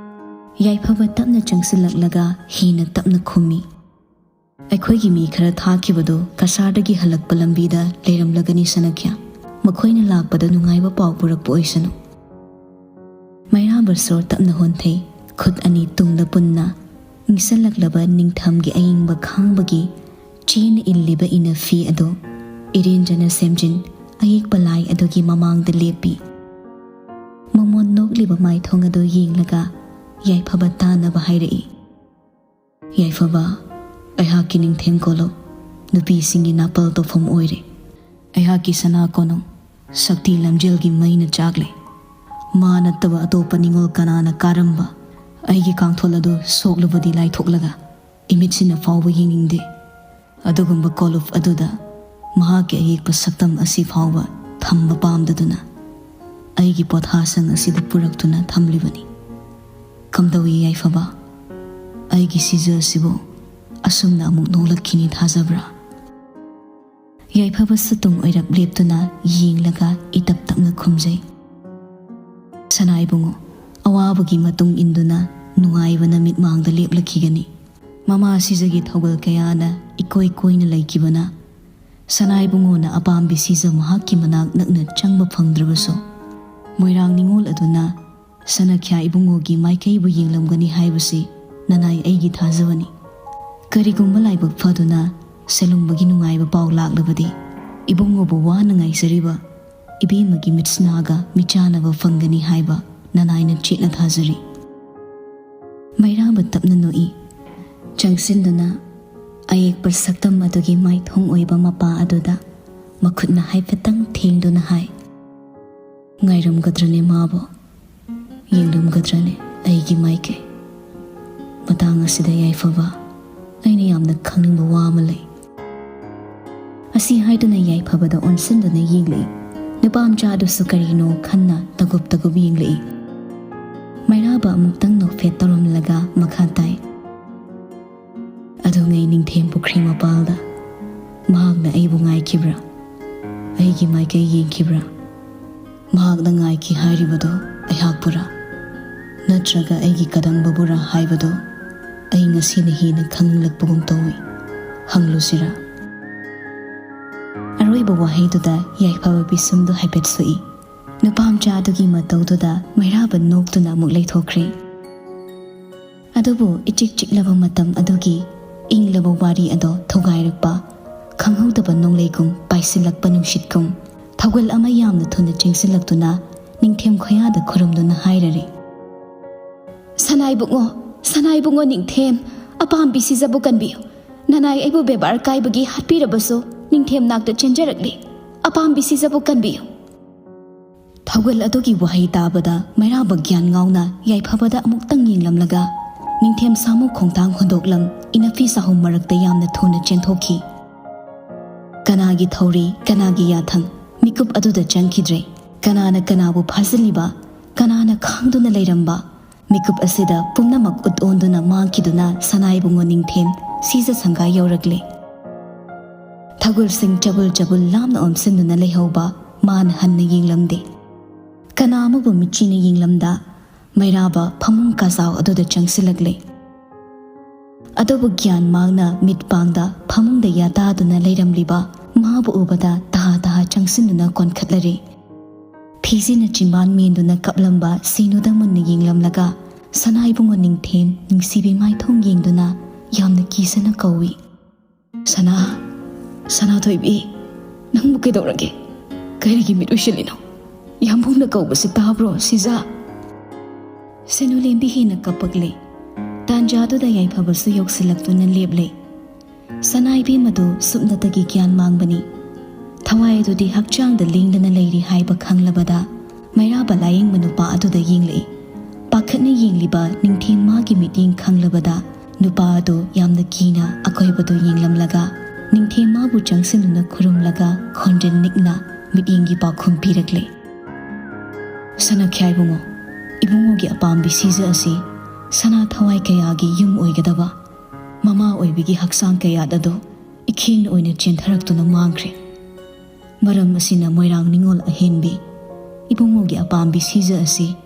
ꯌꯥꯏꯐꯕ ꯇꯞꯅ ꯆꯪꯁꯤꯜꯂꯛꯂꯒ ꯍꯦꯟꯅ ꯇꯞꯅ ꯈꯨꯝꯃꯤ꯫ ꯑꯩꯈꯣꯏꯒꯤ ꯃꯤ ꯈꯔ ꯊꯥꯈꯤꯕꯗꯨ ꯀꯁꯥꯔꯗꯒꯤ ꯍꯜꯂꯛꯄ ꯂꯝꯕꯤꯗ ꯂꯩꯔꯝꯂꯒꯅꯤ ꯁꯅꯥꯈ꯭ꯌꯥ꯫ ꯃꯈꯣꯏꯅ ꯂꯥꯛꯄꯗ ꯅꯨꯡꯉꯥꯏꯕ ꯄꯥꯎ ꯄꯨꯔꯛꯄ ꯑꯣꯏꯁꯅꯨ꯫ ꯃꯩꯔꯥꯕ ꯁꯣꯔ ꯇꯞꯅ ꯍꯣꯟꯊꯩ, ꯈꯨꯠ ꯑꯅꯤ ꯇꯨꯡꯗ ꯄꯨꯟꯅ꯫ ꯏꯪꯁꯜꯂꯛꯂꯕ ꯅꯤꯡꯊꯝꯒꯤ ꯑꯏꯪꯕ ꯈꯥꯡꯕꯒꯤ ꯆꯦꯅ ꯏꯜꯂꯤꯕ ꯏꯅꯐꯤ ꯑꯗꯨ ꯏꯔꯦꯟꯖꯅ ꯁꯦꯝꯖꯤꯟ, ꯑꯌꯦꯛꯄ ꯂꯥꯏ ꯑꯗꯨꯒꯤ ꯃꯃꯥꯡꯗ ꯂꯦꯞꯄꯤ꯫ ꯃꯃꯣꯟ ꯅꯣꯛꯂꯤꯕ ꯃꯥꯏꯊꯣꯡ ꯑꯗꯨ ꯌꯦꯡꯂꯒ ꯌꯥꯏꯐꯕ ꯇꯥꯅꯕ ꯍꯥꯏꯔꯛꯏ꯫ ꯌꯥꯏꯐꯕ, ꯑꯩꯍꯥꯛꯀꯤ ꯅꯤꯡꯊꯦꯝ ꯀꯣꯂꯨꯞ ꯅꯨꯄꯤꯁꯤꯡꯒꯤ ꯅꯥꯄꯜ ꯇꯧꯐꯝ ꯑꯣꯏꯔꯦ꯫ ꯑꯩꯍꯥꯛꯀꯤ ꯁꯅꯥ ꯀꯣꯅꯨꯡ ꯁꯛꯇꯤ ꯂꯝꯖꯦꯜꯒꯤ ꯃꯩꯅ ꯆꯥꯛꯂꯦ꯫ ꯃꯥ ꯅꯠꯇꯕ ꯑꯇꯣꯞꯄ ꯅꯤꯉꯣꯜ ꯀꯅꯥꯅ ꯀꯥꯔꯝꯕ ꯑꯩꯒꯤ ꯀꯥꯡꯊꯣꯜ ꯑꯗꯨ ꯁꯣꯛꯂꯨꯕꯗꯤ ꯂꯥꯏꯊꯣꯛꯂꯒ ꯏꯃꯤꯠꯁꯤꯅ ꯐꯥꯎꯕ ꯌꯦꯡꯅꯤꯡꯗꯦ꯫ ꯑꯗꯨꯒꯨꯝꯕ ꯀꯣꯂꯨꯞ ꯑꯗꯨꯗ ꯃꯍꯥꯛꯀꯤ ꯑꯌꯦꯛꯄ ꯁꯛꯇꯝ ꯑꯁꯤ ꯐꯥꯎꯕ ꯊꯝꯕ ꯄꯥꯝꯗꯗꯨꯅ ꯑꯩꯒꯤ ꯄꯣꯊꯥꯁꯪ ꯑꯁꯤꯗ ꯄꯨꯔꯛꯇꯨꯅ ꯊꯝꯂꯤꯕꯅꯤ꯫ ꯀꯝꯗꯧꯏ ꯌꯥꯏꯐꯕ? ꯑꯩꯒꯤ ꯁꯤꯖ ꯑꯁꯤꯕꯨ ꯑꯁꯨꯝꯅ ꯑꯃꯨꯛ ꯅꯣꯛꯂꯛꯈꯤꯅꯤ ꯊꯥꯖꯕ꯭ꯔꯥ? ꯌꯥꯏꯐꯕ ꯁꯨꯇꯨꯡ ꯑꯣꯏꯔꯞ ꯂꯦꯞꯇꯨꯅ ꯌꯦꯡꯂꯒ ꯏꯇꯞ ꯇꯞꯅ ꯈꯨꯝꯖꯩ꯫ ꯁꯅꯥ ꯏꯕꯨꯡꯉꯣ, ꯑꯋꯥꯕꯒꯤ ꯃꯇꯨꯡ ꯏꯟꯗꯨꯅ ꯅꯨꯡꯉꯥꯏꯕꯅ ꯃꯤꯠꯃꯥꯡꯗ ꯂꯦꯞꯂꯛꯈꯤꯒꯅꯤ꯫ ꯃꯃꯥ ꯁꯤꯖꯒꯤ ꯊꯧꯒꯜ ꯀꯌꯥꯅ ꯏꯀꯣꯏ ꯀꯣꯏꯅ ꯂꯩꯈꯤꯕꯅ ꯁꯅꯥ ꯏꯕꯨꯡꯉꯣꯅ ꯑꯄꯥꯝꯕꯤ ꯁꯤꯖ ꯃꯍꯥꯛꯀꯤ ꯃꯅꯥꯛ ꯅꯛꯅ ꯆꯪꯕ ꯐꯪꯗ꯭ꯔꯕꯁꯨ, ꯃꯣꯏꯔꯥꯡ ꯅꯤꯉꯣꯜ ꯑꯗꯨꯅ ꯁꯅꯥꯈ꯭ꯌꯥ ꯏꯕꯨꯡꯉꯣꯒꯤ ꯃꯥꯏꯀꯩꯕꯨ ꯌꯦꯡꯂꯝꯒꯅꯤ ꯍꯥꯏꯕꯁꯤ ꯅꯅꯥꯏ ꯑꯩꯒꯤ ꯊꯥꯖꯕꯅꯤ꯫ ꯀꯔꯤꯒꯨꯝꯕ ꯂꯥꯏꯕꯛ ꯐꯗꯨꯅ ꯁꯦꯂꯨꯡꯕꯒꯤ ꯅꯨꯡꯉꯥꯏꯕ ꯄꯥꯎ ꯂꯥꯛꯂꯕꯗꯤ, ꯏꯕꯨꯡꯉꯣꯕꯨ ꯋꯥꯅ ꯉꯥꯏꯖꯔꯤꯕ ꯏꯕꯦꯝꯃꯒꯤ ꯃꯤꯠꯁꯅꯥꯒ ꯃꯤꯆꯥꯟꯅꯕ ꯐꯪꯒꯅꯤ ꯍꯥꯏꯕ ꯅꯅꯥꯏꯅ ꯆꯦꯠꯅ ꯊꯥꯖꯔꯤ꯫ ꯃꯩꯔꯥꯕ ꯇꯞꯅ ꯅꯣꯛꯏ꯫ ꯆꯪꯁꯤꯟꯗꯨꯅ ꯑꯌꯦꯛꯄ ꯁꯛꯇꯝ ꯑꯗꯨꯒꯤ ꯃꯥꯏꯊꯣꯡ ꯑꯣꯏꯕ ꯃꯄꯥ ꯑꯗꯨꯗ ꯃꯈꯨꯠꯅ ꯍꯥꯏꯐꯦꯠꯇꯪ ꯊꯦꯡꯗꯨꯅ ꯍꯥꯏ, "ꯉꯥꯏꯔꯝꯒꯗ꯭ꯔꯅꯦ ꯃꯥꯕꯨ? ꯌꯦꯡꯂꯝꯒꯗ꯭ꯔꯅꯦ ꯑꯩꯒꯤ ꯃꯥꯏꯀꯩ? ꯃꯇꯥꯡ ꯑꯁꯤꯗ ꯌꯥꯏꯐꯕ, ꯑꯩꯅ ꯌꯥꯝꯅ ꯈꯪꯅꯤꯡꯕ ꯋꯥ ꯑꯃ ꯂꯩ꯫" ꯑꯁꯤ ꯍꯥꯏꯗꯨꯅ ꯌꯥꯏꯐꯕꯗ ꯑꯣꯟꯁꯤꯟꯗꯨꯅ ꯌꯦꯡꯂꯛꯏ꯫ ꯅꯨꯄꯥ ꯃꯆꯥ ꯑꯗꯨꯁꯨ ꯀꯔꯤꯅꯣ ꯈꯟꯅ ꯇꯒꯨꯞ ꯇꯒꯨꯞ ꯌꯦꯡꯂꯛꯏ꯫ ꯃꯩꯔꯥꯕ ꯑꯃꯨꯛꯇꯪ ꯅꯣꯛꯐꯦꯠ ꯇꯧꯔꯝꯂꯒ ꯃꯈꯥ ꯇꯥꯏ, "ꯑꯗꯨꯉꯩ ꯅꯤꯡꯊꯦꯝ ꯄꯨꯈ꯭ꯔꯤ ꯃꯄꯥꯜꯗ ꯃꯍꯥꯛꯅ ꯑꯩꯕꯨ ꯉꯥꯏꯈꯤꯕ꯭ꯔꯥ? ꯑꯩꯒꯤ ꯃꯥꯏꯀꯩ ꯌꯦꯡꯈꯤꯕ꯭ꯔꯥ? ꯃꯍꯥꯛꯅ ꯉꯥꯏꯈꯤ ꯍꯥꯏꯔꯤꯕꯗꯨ ꯑꯩꯍꯥꯛꯄꯨꯔꯥ? ꯅꯠꯇ꯭ꯔꯒ ꯑꯩꯒꯤ ꯀꯗꯝꯕꯕꯨꯔꯥ ꯍꯥꯏꯕꯗꯨ ꯑꯩ ꯉꯁꯤꯅ ꯍꯦꯟꯅ ꯈꯪꯅꯤꯡꯂꯛꯄꯒꯨꯝ ꯇꯧꯏ꯫ ꯍꯪꯂꯨꯁꯤꯔꯥ?" ꯑꯔꯣꯏꯕ ꯋꯥꯍꯩꯗꯨꯗ ꯌꯥꯏꯐꯕ ꯄꯤꯁꯨꯝꯗꯨ ꯍꯥꯏꯐꯦꯠ ꯁꯨꯛꯏ꯫ ꯅꯨꯄꯥ ꯃꯆꯥ ꯑꯗꯨꯒꯤ ꯃꯇꯧꯗꯨꯗ ꯃꯩꯔꯥꯕ ꯅꯣꯛꯇꯨꯅ ꯑꯃꯨꯛ ꯂꯩꯊꯣꯛꯈ꯭ꯔꯦ꯫ ꯑꯗꯨꯕꯨ ꯏꯆꯤꯛ ꯆꯤꯛꯂꯕ ꯃꯇꯝ ꯑꯗꯨꯒꯤ ꯏꯪꯂꯕ ꯋꯥꯔꯤ ꯑꯗꯣ ꯊꯨꯒꯥꯏꯔꯛꯄ, ꯈꯪꯍꯧꯗꯕ ꯅꯣꯡꯂꯩꯒꯨꯝ ꯄꯥꯏꯁꯤꯜꯂꯛꯄ ꯅꯨꯡꯁꯤꯠꯀꯨꯝ ꯊꯧꯒꯜ ꯑꯃ ꯌꯥꯝꯅ ꯊꯨꯅ ꯆꯦꯟꯁꯤꯜꯂꯛꯇꯨꯅ ꯅꯤꯡꯊꯦꯝ ꯈꯣꯌꯥꯗ ꯈꯨꯔꯨꯝꯗꯨꯅ ꯍꯥꯏꯔꯔꯦ, "ꯁꯅꯥꯏꯕꯨꯡꯉꯣ, ꯁꯅꯥꯏꯕꯨꯡꯉꯣ ꯅꯤꯡꯊꯦꯝ, ꯑꯄꯥꯝꯕꯤ ꯁꯤꯖꯕꯨ ꯀꯟꯕꯤꯌꯨ꯫ ꯅꯅꯥꯏ ꯑꯩꯕꯨ ꯕꯦꯕꯥꯔ ꯀꯥꯏꯕꯒꯤ ꯍꯥꯠꯄꯤꯔꯕꯁꯨ ꯅꯤꯡꯊꯦꯝ ꯅꯥꯛꯇ ꯆꯦꯟꯖꯔꯛꯂꯤ꯫ ꯑꯄꯥꯝꯕꯤ ꯁꯤꯖꯕꯨ ꯀꯟꯕꯤꯌꯨ꯫" ꯊꯧꯒꯜ ꯑꯗꯨꯒꯤ ꯋꯥꯍꯩ ꯇꯥꯕꯗ ꯃꯩꯔꯥꯕ ꯒ꯭ꯌꯥꯟ ꯉꯥꯎꯅ ꯌꯥꯏꯐꯕꯗ ꯑꯃꯨꯛꯇꯪ ꯌꯦꯡꯂꯝꯂꯒ ꯅꯤꯡꯊꯦꯝ ꯁꯥꯃꯨ ꯈꯣꯡꯊꯥꯡ ꯍꯨꯟꯗꯣꯛꯂꯝ ꯏꯅꯐꯤ ꯁꯥꯍꯨꯝ ꯃꯔꯛꯇ ꯌꯥꯝꯅ ꯊꯨꯅ ꯆꯦꯟꯊꯣꯛꯈꯤ꯫ ꯀꯅꯥꯒꯤ ꯊꯧꯔꯤ, ꯀꯅꯥꯒꯤ ꯌꯥꯊꯪ, ꯃꯤꯀꯨꯞ ꯑꯗꯨꯗ ꯆꯪꯈꯤꯗ꯭ꯔꯦ꯫ ꯀꯅꯥꯅ ꯀꯅꯥꯕꯨ ꯐꯥꯖꯤꯜꯂꯤꯕ, ꯀꯅꯥꯅ ꯈꯥꯡꯗꯨꯅ ꯂꯩꯔꯝꯕ, ꯃꯤꯀꯨꯞ ꯑꯁꯤꯗ ꯄꯨꯝꯅꯃꯛ ꯎꯠ ꯑꯣꯟꯗꯨꯅ ꯃꯥꯡꯈꯤꯗꯨꯅ ꯁꯅꯥꯏꯕꯨꯡꯉꯣ ꯅꯤꯡꯊꯦꯝ ꯁꯤꯖ ꯁꯪꯒꯥ ꯌꯧꯔꯛꯂꯦ꯫ ꯊꯧꯒꯜꯁꯤꯡ ꯆꯕꯨꯜ ꯆꯕꯨꯜ ꯂꯥꯝꯅ ꯑꯣꯝꯁꯤꯟꯗꯨꯅ ꯂꯩꯍꯧꯕ ꯃꯥꯅ ꯍꯟꯅ ꯌꯦꯡꯂꯝꯗꯦ꯫ ꯀꯅꯥ ꯑꯃꯕꯨ ꯃꯤꯠꯆꯤꯅ ꯌꯦꯡꯂꯝꯗ ꯃꯩꯔꯥꯕ ꯐꯃꯨꯡ ꯀꯥꯖꯥꯎ ꯑꯗꯨꯗ ꯆꯪꯁꯤꯜꯂꯛꯂꯦ꯫ ꯑꯗꯨꯕꯨ ꯒ꯭ꯌꯥꯟ ꯃꯥꯡꯅ ꯃꯤꯠ ꯄꯥꯡꯗ ꯐꯃꯨꯡꯗ ꯌꯥꯇꯥꯗꯨꯅ ꯂꯩꯔꯝꯂꯤꯕ ꯃꯥꯕꯨ ꯎꯕꯗ ꯇꯍꯥ ꯇꯍꯥ ꯆꯪꯁꯤꯟꯗꯨꯅ ꯀꯣꯟꯈꯠꯂꯔꯦ꯫ ꯐꯤꯖꯤꯅ ꯆꯤꯝꯕꯥꯟ ꯃꯦꯟꯗꯨꯅ ꯀꯞꯂꯝꯕ ꯁꯤꯅꯨꯗ ꯃꯨꯟꯅ ꯌꯦꯡꯂꯝꯂꯒ ꯁꯅꯥꯏꯕꯨꯡꯉꯣ ꯅꯤꯡꯊꯦꯝ ꯅꯨꯡꯁꯤꯕꯤ ꯃꯥꯏꯊꯣꯡ ꯌꯦꯡꯗꯨꯅ ꯌꯥꯝꯅ ꯀꯤꯖꯅ ꯀꯧꯏ, "ꯁꯅꯥ, ꯁꯅꯥꯊꯣꯏꯕꯤ, "ꯅꯪꯕꯨ ꯀꯩꯗꯧꯔꯒꯦ? ꯀꯔꯤꯒꯤ ꯃꯤꯠ ꯎꯏꯁꯤꯜꯂꯤꯅꯣ? ꯌꯥꯝꯕꯨꯡꯅ ꯀꯧꯕꯁꯤ ꯇꯥꯕ꯭ꯔꯣ, ꯁꯤꯖꯥ?" ꯁꯦꯅꯨꯂꯦꯝꯕꯤ ꯍꯦꯟꯅ ꯀꯞꯄꯛꯂꯦ꯫ ꯇꯥꯟꯖꯥꯗꯨꯗ ꯌꯥꯏꯐꯕꯁꯨ ꯌꯧꯁꯤꯜꯂꯛꯇꯨꯅ ꯂꯦꯞꯂꯦ꯫ ꯁꯅꯥ ꯏꯕꯦꯝꯃꯗꯨ ꯁꯨꯞꯅꯇꯒꯤ ꯒ꯭ꯌꯥꯟ ꯃꯥꯡꯕꯅꯤ꯫ ꯊꯋꯥꯏ ꯑꯗꯨꯗꯤ ꯍꯛꯆꯥꯡꯗ ꯂꯦꯡꯗꯅ ꯂꯩꯔꯤ ꯍꯥꯏꯕ ꯈꯪꯂꯕꯗ, ꯃꯩꯔꯥꯕ ꯂꯥꯌꯦꯡꯕ ꯅꯨꯄꯥ ꯑꯗꯨꯗ ꯌꯦꯡꯂꯛꯏ꯫ ꯄꯥꯈꯠꯅ ꯌꯦꯡꯂꯤꯕ ꯅꯤꯡꯊꯦꯝ ꯃꯥꯒꯤ ꯃꯤꯠꯌꯦꯡ ꯈꯪꯂꯕꯗ, ꯅꯨꯄꯥ ꯑꯗꯨ ꯌꯥꯝꯅ ꯀꯤꯅ ꯑꯀꯣꯏꯕꯗꯨ ꯌꯦꯡꯂꯝꯂꯒ, ꯅꯤꯡꯊꯦꯝ ꯃꯥꯕꯨ ꯆꯪꯁꯤꯟꯗꯨꯅ ꯈꯨꯔꯨꯝꯂꯒ, ꯈꯣꯟꯖꯦꯜ ꯅꯤꯛꯅ ꯃꯤꯠꯌꯦꯡꯒꯤ ꯄꯥꯎꯈꯨꯝ ꯄꯤꯔꯛꯂꯦ꯫ "ꯁꯅꯥꯈ꯭ꯌꯥ ꯏꯕꯨꯡꯉꯣ, ꯏꯕꯨꯡꯉꯣꯒꯤ ꯑꯄꯥꯝꯕꯤ ꯁꯤꯖ ꯑꯁꯤ ꯁꯅꯥ ꯊꯋꯥꯏ ꯀꯌꯥꯒꯤ ꯌꯨꯝ ꯑꯣꯏꯒꯗꯕ ꯃꯃꯥ ꯑꯣꯏꯕꯤꯒꯤ ꯍꯛꯆꯥꯡ ꯀꯌꯥꯠ ꯑꯗꯨ ꯏꯈꯦꯡꯅ ꯑꯣꯏꯅ ꯆꯦꯟꯊꯔꯛꯇꯨꯅ ꯃꯥꯡꯈ꯭ꯔꯦ꯫ ꯃꯔꯝ ꯑꯁꯤꯅ ꯃꯣꯏꯔꯥꯡ ꯅꯤꯉꯣꯜ ꯑꯍꯦꯟꯕꯤ, ꯏꯕꯨꯡꯉꯣꯒꯤ ꯑꯄꯥꯝꯕꯤ ꯁꯤꯖ ꯑꯁꯤ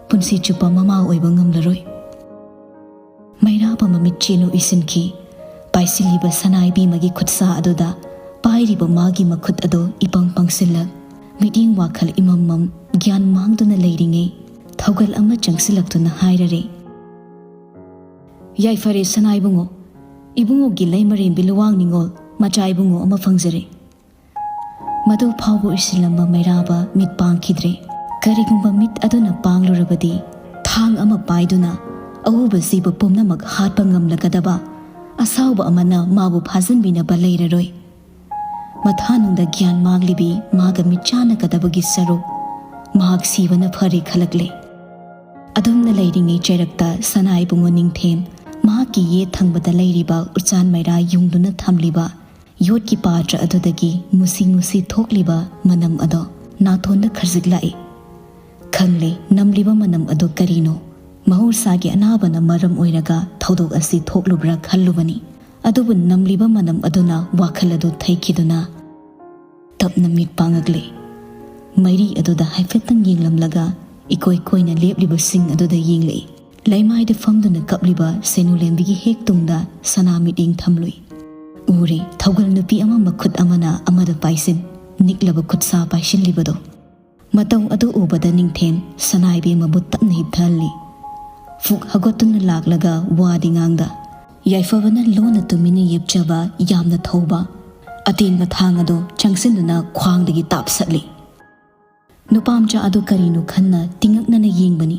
ꯄꯨꯟꯁꯤ ꯆꯨꯞꯄ ꯃꯃꯥ ꯑꯣꯏꯕ ꯉꯝꯂꯔꯣꯏ꯫" ꯃꯩꯔꯥꯕ ꯃꯃꯤꯠ ꯆꯦꯅꯨ ꯏꯁꯤꯟꯈꯤ꯫ ꯄꯥꯏꯁꯤꯜꯂꯤꯕ ꯁꯅꯥ ꯏꯕꯦꯝꯃꯒꯤ ꯈꯨꯠꯁꯥ ꯑꯗꯨꯗ ꯄꯥꯏꯔꯤꯕ ꯃꯥꯒꯤ ꯃꯈꯨꯠ ꯑꯗꯨ ꯏꯄꯪ ꯄꯪꯁꯤꯜꯂꯛ, ꯃꯤꯠꯌꯦꯡ ꯋꯥꯈꯜ ꯏꯃꯝꯃꯝ, ꯒ꯭ꯌꯥꯟ ꯃꯥꯡꯗꯨꯅ ꯂꯩꯔꯤꯉꯩ, ꯊꯧꯒꯜ ꯑꯃ ꯆꯪꯁꯤꯜꯂꯛꯇꯨꯅ ꯍꯥꯏꯔꯔꯦ꯫ "ꯌꯥꯏꯐꯔꯦ ꯁꯅꯥ ꯏꯕꯨꯡꯉꯣ, ꯏꯕꯨꯡꯉꯣꯒꯤ ꯂꯩꯃꯔꯦꯝꯕꯤ ꯂꯨꯋꯥꯡ ꯅꯤꯉꯣꯜ ꯃꯆꯥ ꯏꯕꯨꯡꯉꯣ ꯑꯃ ꯐꯪꯖꯔꯦ꯫" ꯃꯗꯨ ꯐꯥꯎꯕ ꯎꯏꯁꯤꯜꯂꯝꯕ ꯃꯩꯔꯥꯕ ꯃꯤꯠ ꯄꯥꯡꯈꯤꯗ꯭ꯔꯦ꯫ ꯀꯔꯤꯒꯨꯝꯕ ꯃꯤꯠ ꯑꯗꯨꯅ ꯄꯥꯡꯂꯨꯔꯕꯗꯤ, ꯊꯥꯡ ꯑꯃ ꯄꯥꯏꯗꯨꯅ ꯑꯎꯕ ꯖꯤꯕ ꯄꯨꯝꯅꯃꯛ ꯍꯥꯠꯄ ꯉꯝꯂꯒꯗꯕ ꯑꯁꯥꯎꯕ ꯑꯃꯅ ꯃꯥꯕꯨ ꯐꯥꯖꯤꯟꯕꯤꯅꯕ ꯂꯩꯔꯔꯣꯏ꯫ ꯃꯊꯥꯅꯨꯡꯗ ꯒ꯭ꯌꯥꯟ ꯃꯥꯡꯂꯤꯕꯤ ꯃꯥꯒ ꯃꯤꯠꯆꯥꯟꯅꯒꯗꯕꯒꯤ ꯁꯔꯨꯛ, ꯃꯍꯥꯛ ꯁꯤꯕꯅ ꯐꯔꯦ ꯈꯜꯂꯛꯂꯦ꯫ ꯑꯗꯨꯝꯅ ꯂꯩꯔꯤꯉꯩ ꯆꯩꯔꯛꯇ ꯁꯅꯥ ꯏꯕꯨꯡꯉꯣ ꯅꯤꯡꯊꯦꯝ ꯃꯍꯥꯛꯀꯤ ꯌꯦꯠ ꯊꯪꯕꯗ ꯂꯩꯔꯤꯕ ꯎꯆꯥꯟ ꯃꯩꯔꯥ ꯌꯨꯡꯗꯨꯅ ꯊꯝꯂꯤꯕ ꯌꯣꯠꯀꯤ ꯄꯥꯇ꯭ꯔ ꯑꯗꯨꯗꯒꯤ ꯃꯨꯁꯤ ꯃꯨꯁꯤ ꯊꯣꯛꯂꯤꯕ ꯃꯅꯝ ꯑꯗꯣ ꯅꯥꯇꯣꯟꯗ ꯈꯖꯤꯛ ꯂꯥꯛꯏ꯫ ꯈꯪꯂꯦ, ꯅꯝꯂꯤꯕ ꯃꯅꯝ ꯑꯗꯨ ꯀꯔꯤꯅꯣ? ꯃꯍꯧꯁꯥꯒꯤ ꯑꯅꯥꯕꯅ ꯃꯔꯝ ꯑꯣꯏꯔꯒ ꯊꯧꯗꯣꯛ ꯑꯁꯤ ꯊꯣꯛꯂꯨꯕ꯭ꯔꯥ ꯈꯜꯂꯨꯕꯅꯤ꯫ ꯑꯗꯨꯕꯨ ꯅꯝꯂꯤꯕ ꯃꯅꯝ ꯑꯗꯨꯅ ꯋꯥꯈꯜ ꯑꯗꯨ ꯊꯩꯈꯤꯗꯨꯅ ꯇꯞꯅ ꯃꯤꯠ ꯄꯥꯡꯉꯛꯂꯦ꯫ ꯃꯩꯔꯤ ꯑꯗꯨꯗ ꯍꯥꯏꯐꯦꯠꯇꯪ ꯌꯦꯡꯂꯝꯂꯒ ꯏꯀꯣꯏ ꯀꯣꯏꯅ ꯂꯦꯞꯂꯤꯕꯁꯤꯡ ꯑꯗꯨꯗ ꯌꯦꯡꯂꯛꯏ꯫ ꯂꯩꯃꯥꯏꯗ ꯐꯝꯗꯨꯅ ꯀꯞꯂꯤꯕ ꯁꯦꯅꯨꯂꯦꯝꯕꯤꯒꯤ ꯍꯦꯛ ꯇꯨꯡꯗ ꯁꯅꯥ ꯃꯤꯠꯌꯦꯡ ꯊꯝꯂꯨꯏ꯫ ꯎꯔꯦ, ꯊꯧꯒꯜ ꯅꯨꯄꯤ ꯑꯃ ꯃꯈꯨꯠ ꯑꯃꯅ ꯑꯃꯗ ꯄꯥꯏꯁꯤꯟ, ꯅꯤꯛꯂꯕ ꯈꯨꯠꯁꯥ ꯄꯥꯏꯁꯤꯜꯂꯤꯕꯗꯣ꯫ ꯃꯇꯧ ꯑꯗꯨ ꯎꯕꯗ ꯅꯤꯡꯊꯦꯝ ꯁꯅꯥ ꯏꯕꯦꯝꯃꯕꯨ ꯇꯞꯅ ꯍꯤꯞꯊꯍꯜꯂꯤ꯫ ꯐꯨꯛ ꯍꯧꯒꯠꯇꯨꯅ ꯂꯥꯛꯂꯒ ꯋꯥꯗꯤ ꯉꯥꯡꯗ, ꯌꯥꯏꯐꯕꯅ ꯂꯣꯟꯅ ꯇꯨꯃꯤꯟꯅ ꯌꯦꯞꯆꯕ ꯌꯥꯝꯅ ꯊꯧꯕ, ꯑꯇꯦꯟꯕ ꯊꯥꯡ ꯑꯗꯨ ꯆꯪꯁꯤꯟꯗꯨꯅ ꯈ꯭ꯋꯥꯡꯗꯒꯤ ꯇꯥꯞꯁꯠꯂꯤ꯫ ꯅꯨꯄꯥꯃꯆꯥ ꯑꯗꯨ ꯀꯔꯤꯅꯣ ꯈꯟꯅ ꯇꯤꯡꯉꯛꯅꯅ ꯌꯦꯡꯕꯅꯤ꯫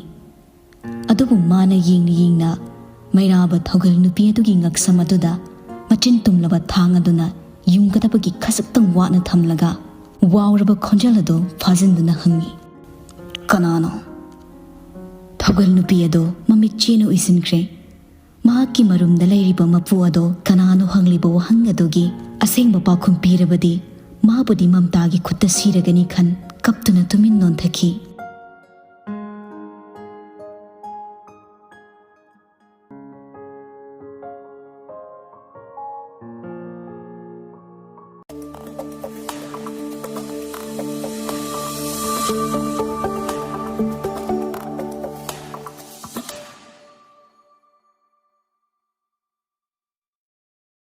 ꯑꯗꯨꯕꯨ ꯃꯥꯅ ꯌꯦꯡꯅ ꯌꯦꯡꯅ ꯃꯩꯔꯥꯕ ꯊꯧꯒꯜ ꯅꯨꯄꯤ ꯑꯗꯨꯒꯤ ꯉꯛꯁꯝ ꯑꯗꯨꯗ ꯃꯆꯤꯟ ꯇꯨꯝꯂꯕ ꯊꯥꯡ ꯑꯗꯨꯅ ꯌꯨꯡꯒꯗꯕꯒꯤ ꯈꯖꯤꯛꯇꯪ ꯋꯥꯠꯅ ꯊꯝꯂꯒ ꯋꯥꯎꯔꯕ ꯈꯣꯟꯖꯦꯜ ꯑꯗꯨ ꯐꯥꯖꯤꯟꯗꯨꯅ ꯍꯪꯉꯤ, "ꯀꯅꯥꯅꯣ?" ꯊꯧꯒꯜ ꯅꯨꯄꯤ ꯑꯗꯨ ꯃꯃꯤꯠ ꯆꯦꯅ ꯎꯏꯁꯤꯟꯈ꯭ꯔꯦ꯫ ꯃꯍꯥꯛꯀꯤ ꯃꯔꯨꯝꯗ ꯂꯩꯔꯤꯕ ꯃꯄꯨ ꯑꯗꯣ ꯀꯅꯥꯅꯣ ꯍꯪꯂꯤꯕ ꯋꯥꯍꯪ ꯑꯗꯨꯒꯤ ꯑꯁꯦꯡꯕ ꯄꯥꯎꯈꯨꯝ ꯄꯤꯔꯕꯗꯤ ꯃꯥꯕꯨꯗꯤ ꯃꯝꯇꯥꯒꯤ ꯈꯨꯠꯇ ꯁꯤꯔꯒꯅꯤ ꯈꯟ ꯀꯞꯇꯨꯅ ꯇꯨꯃꯤꯟ ꯅꯣꯟꯊꯈꯤ꯫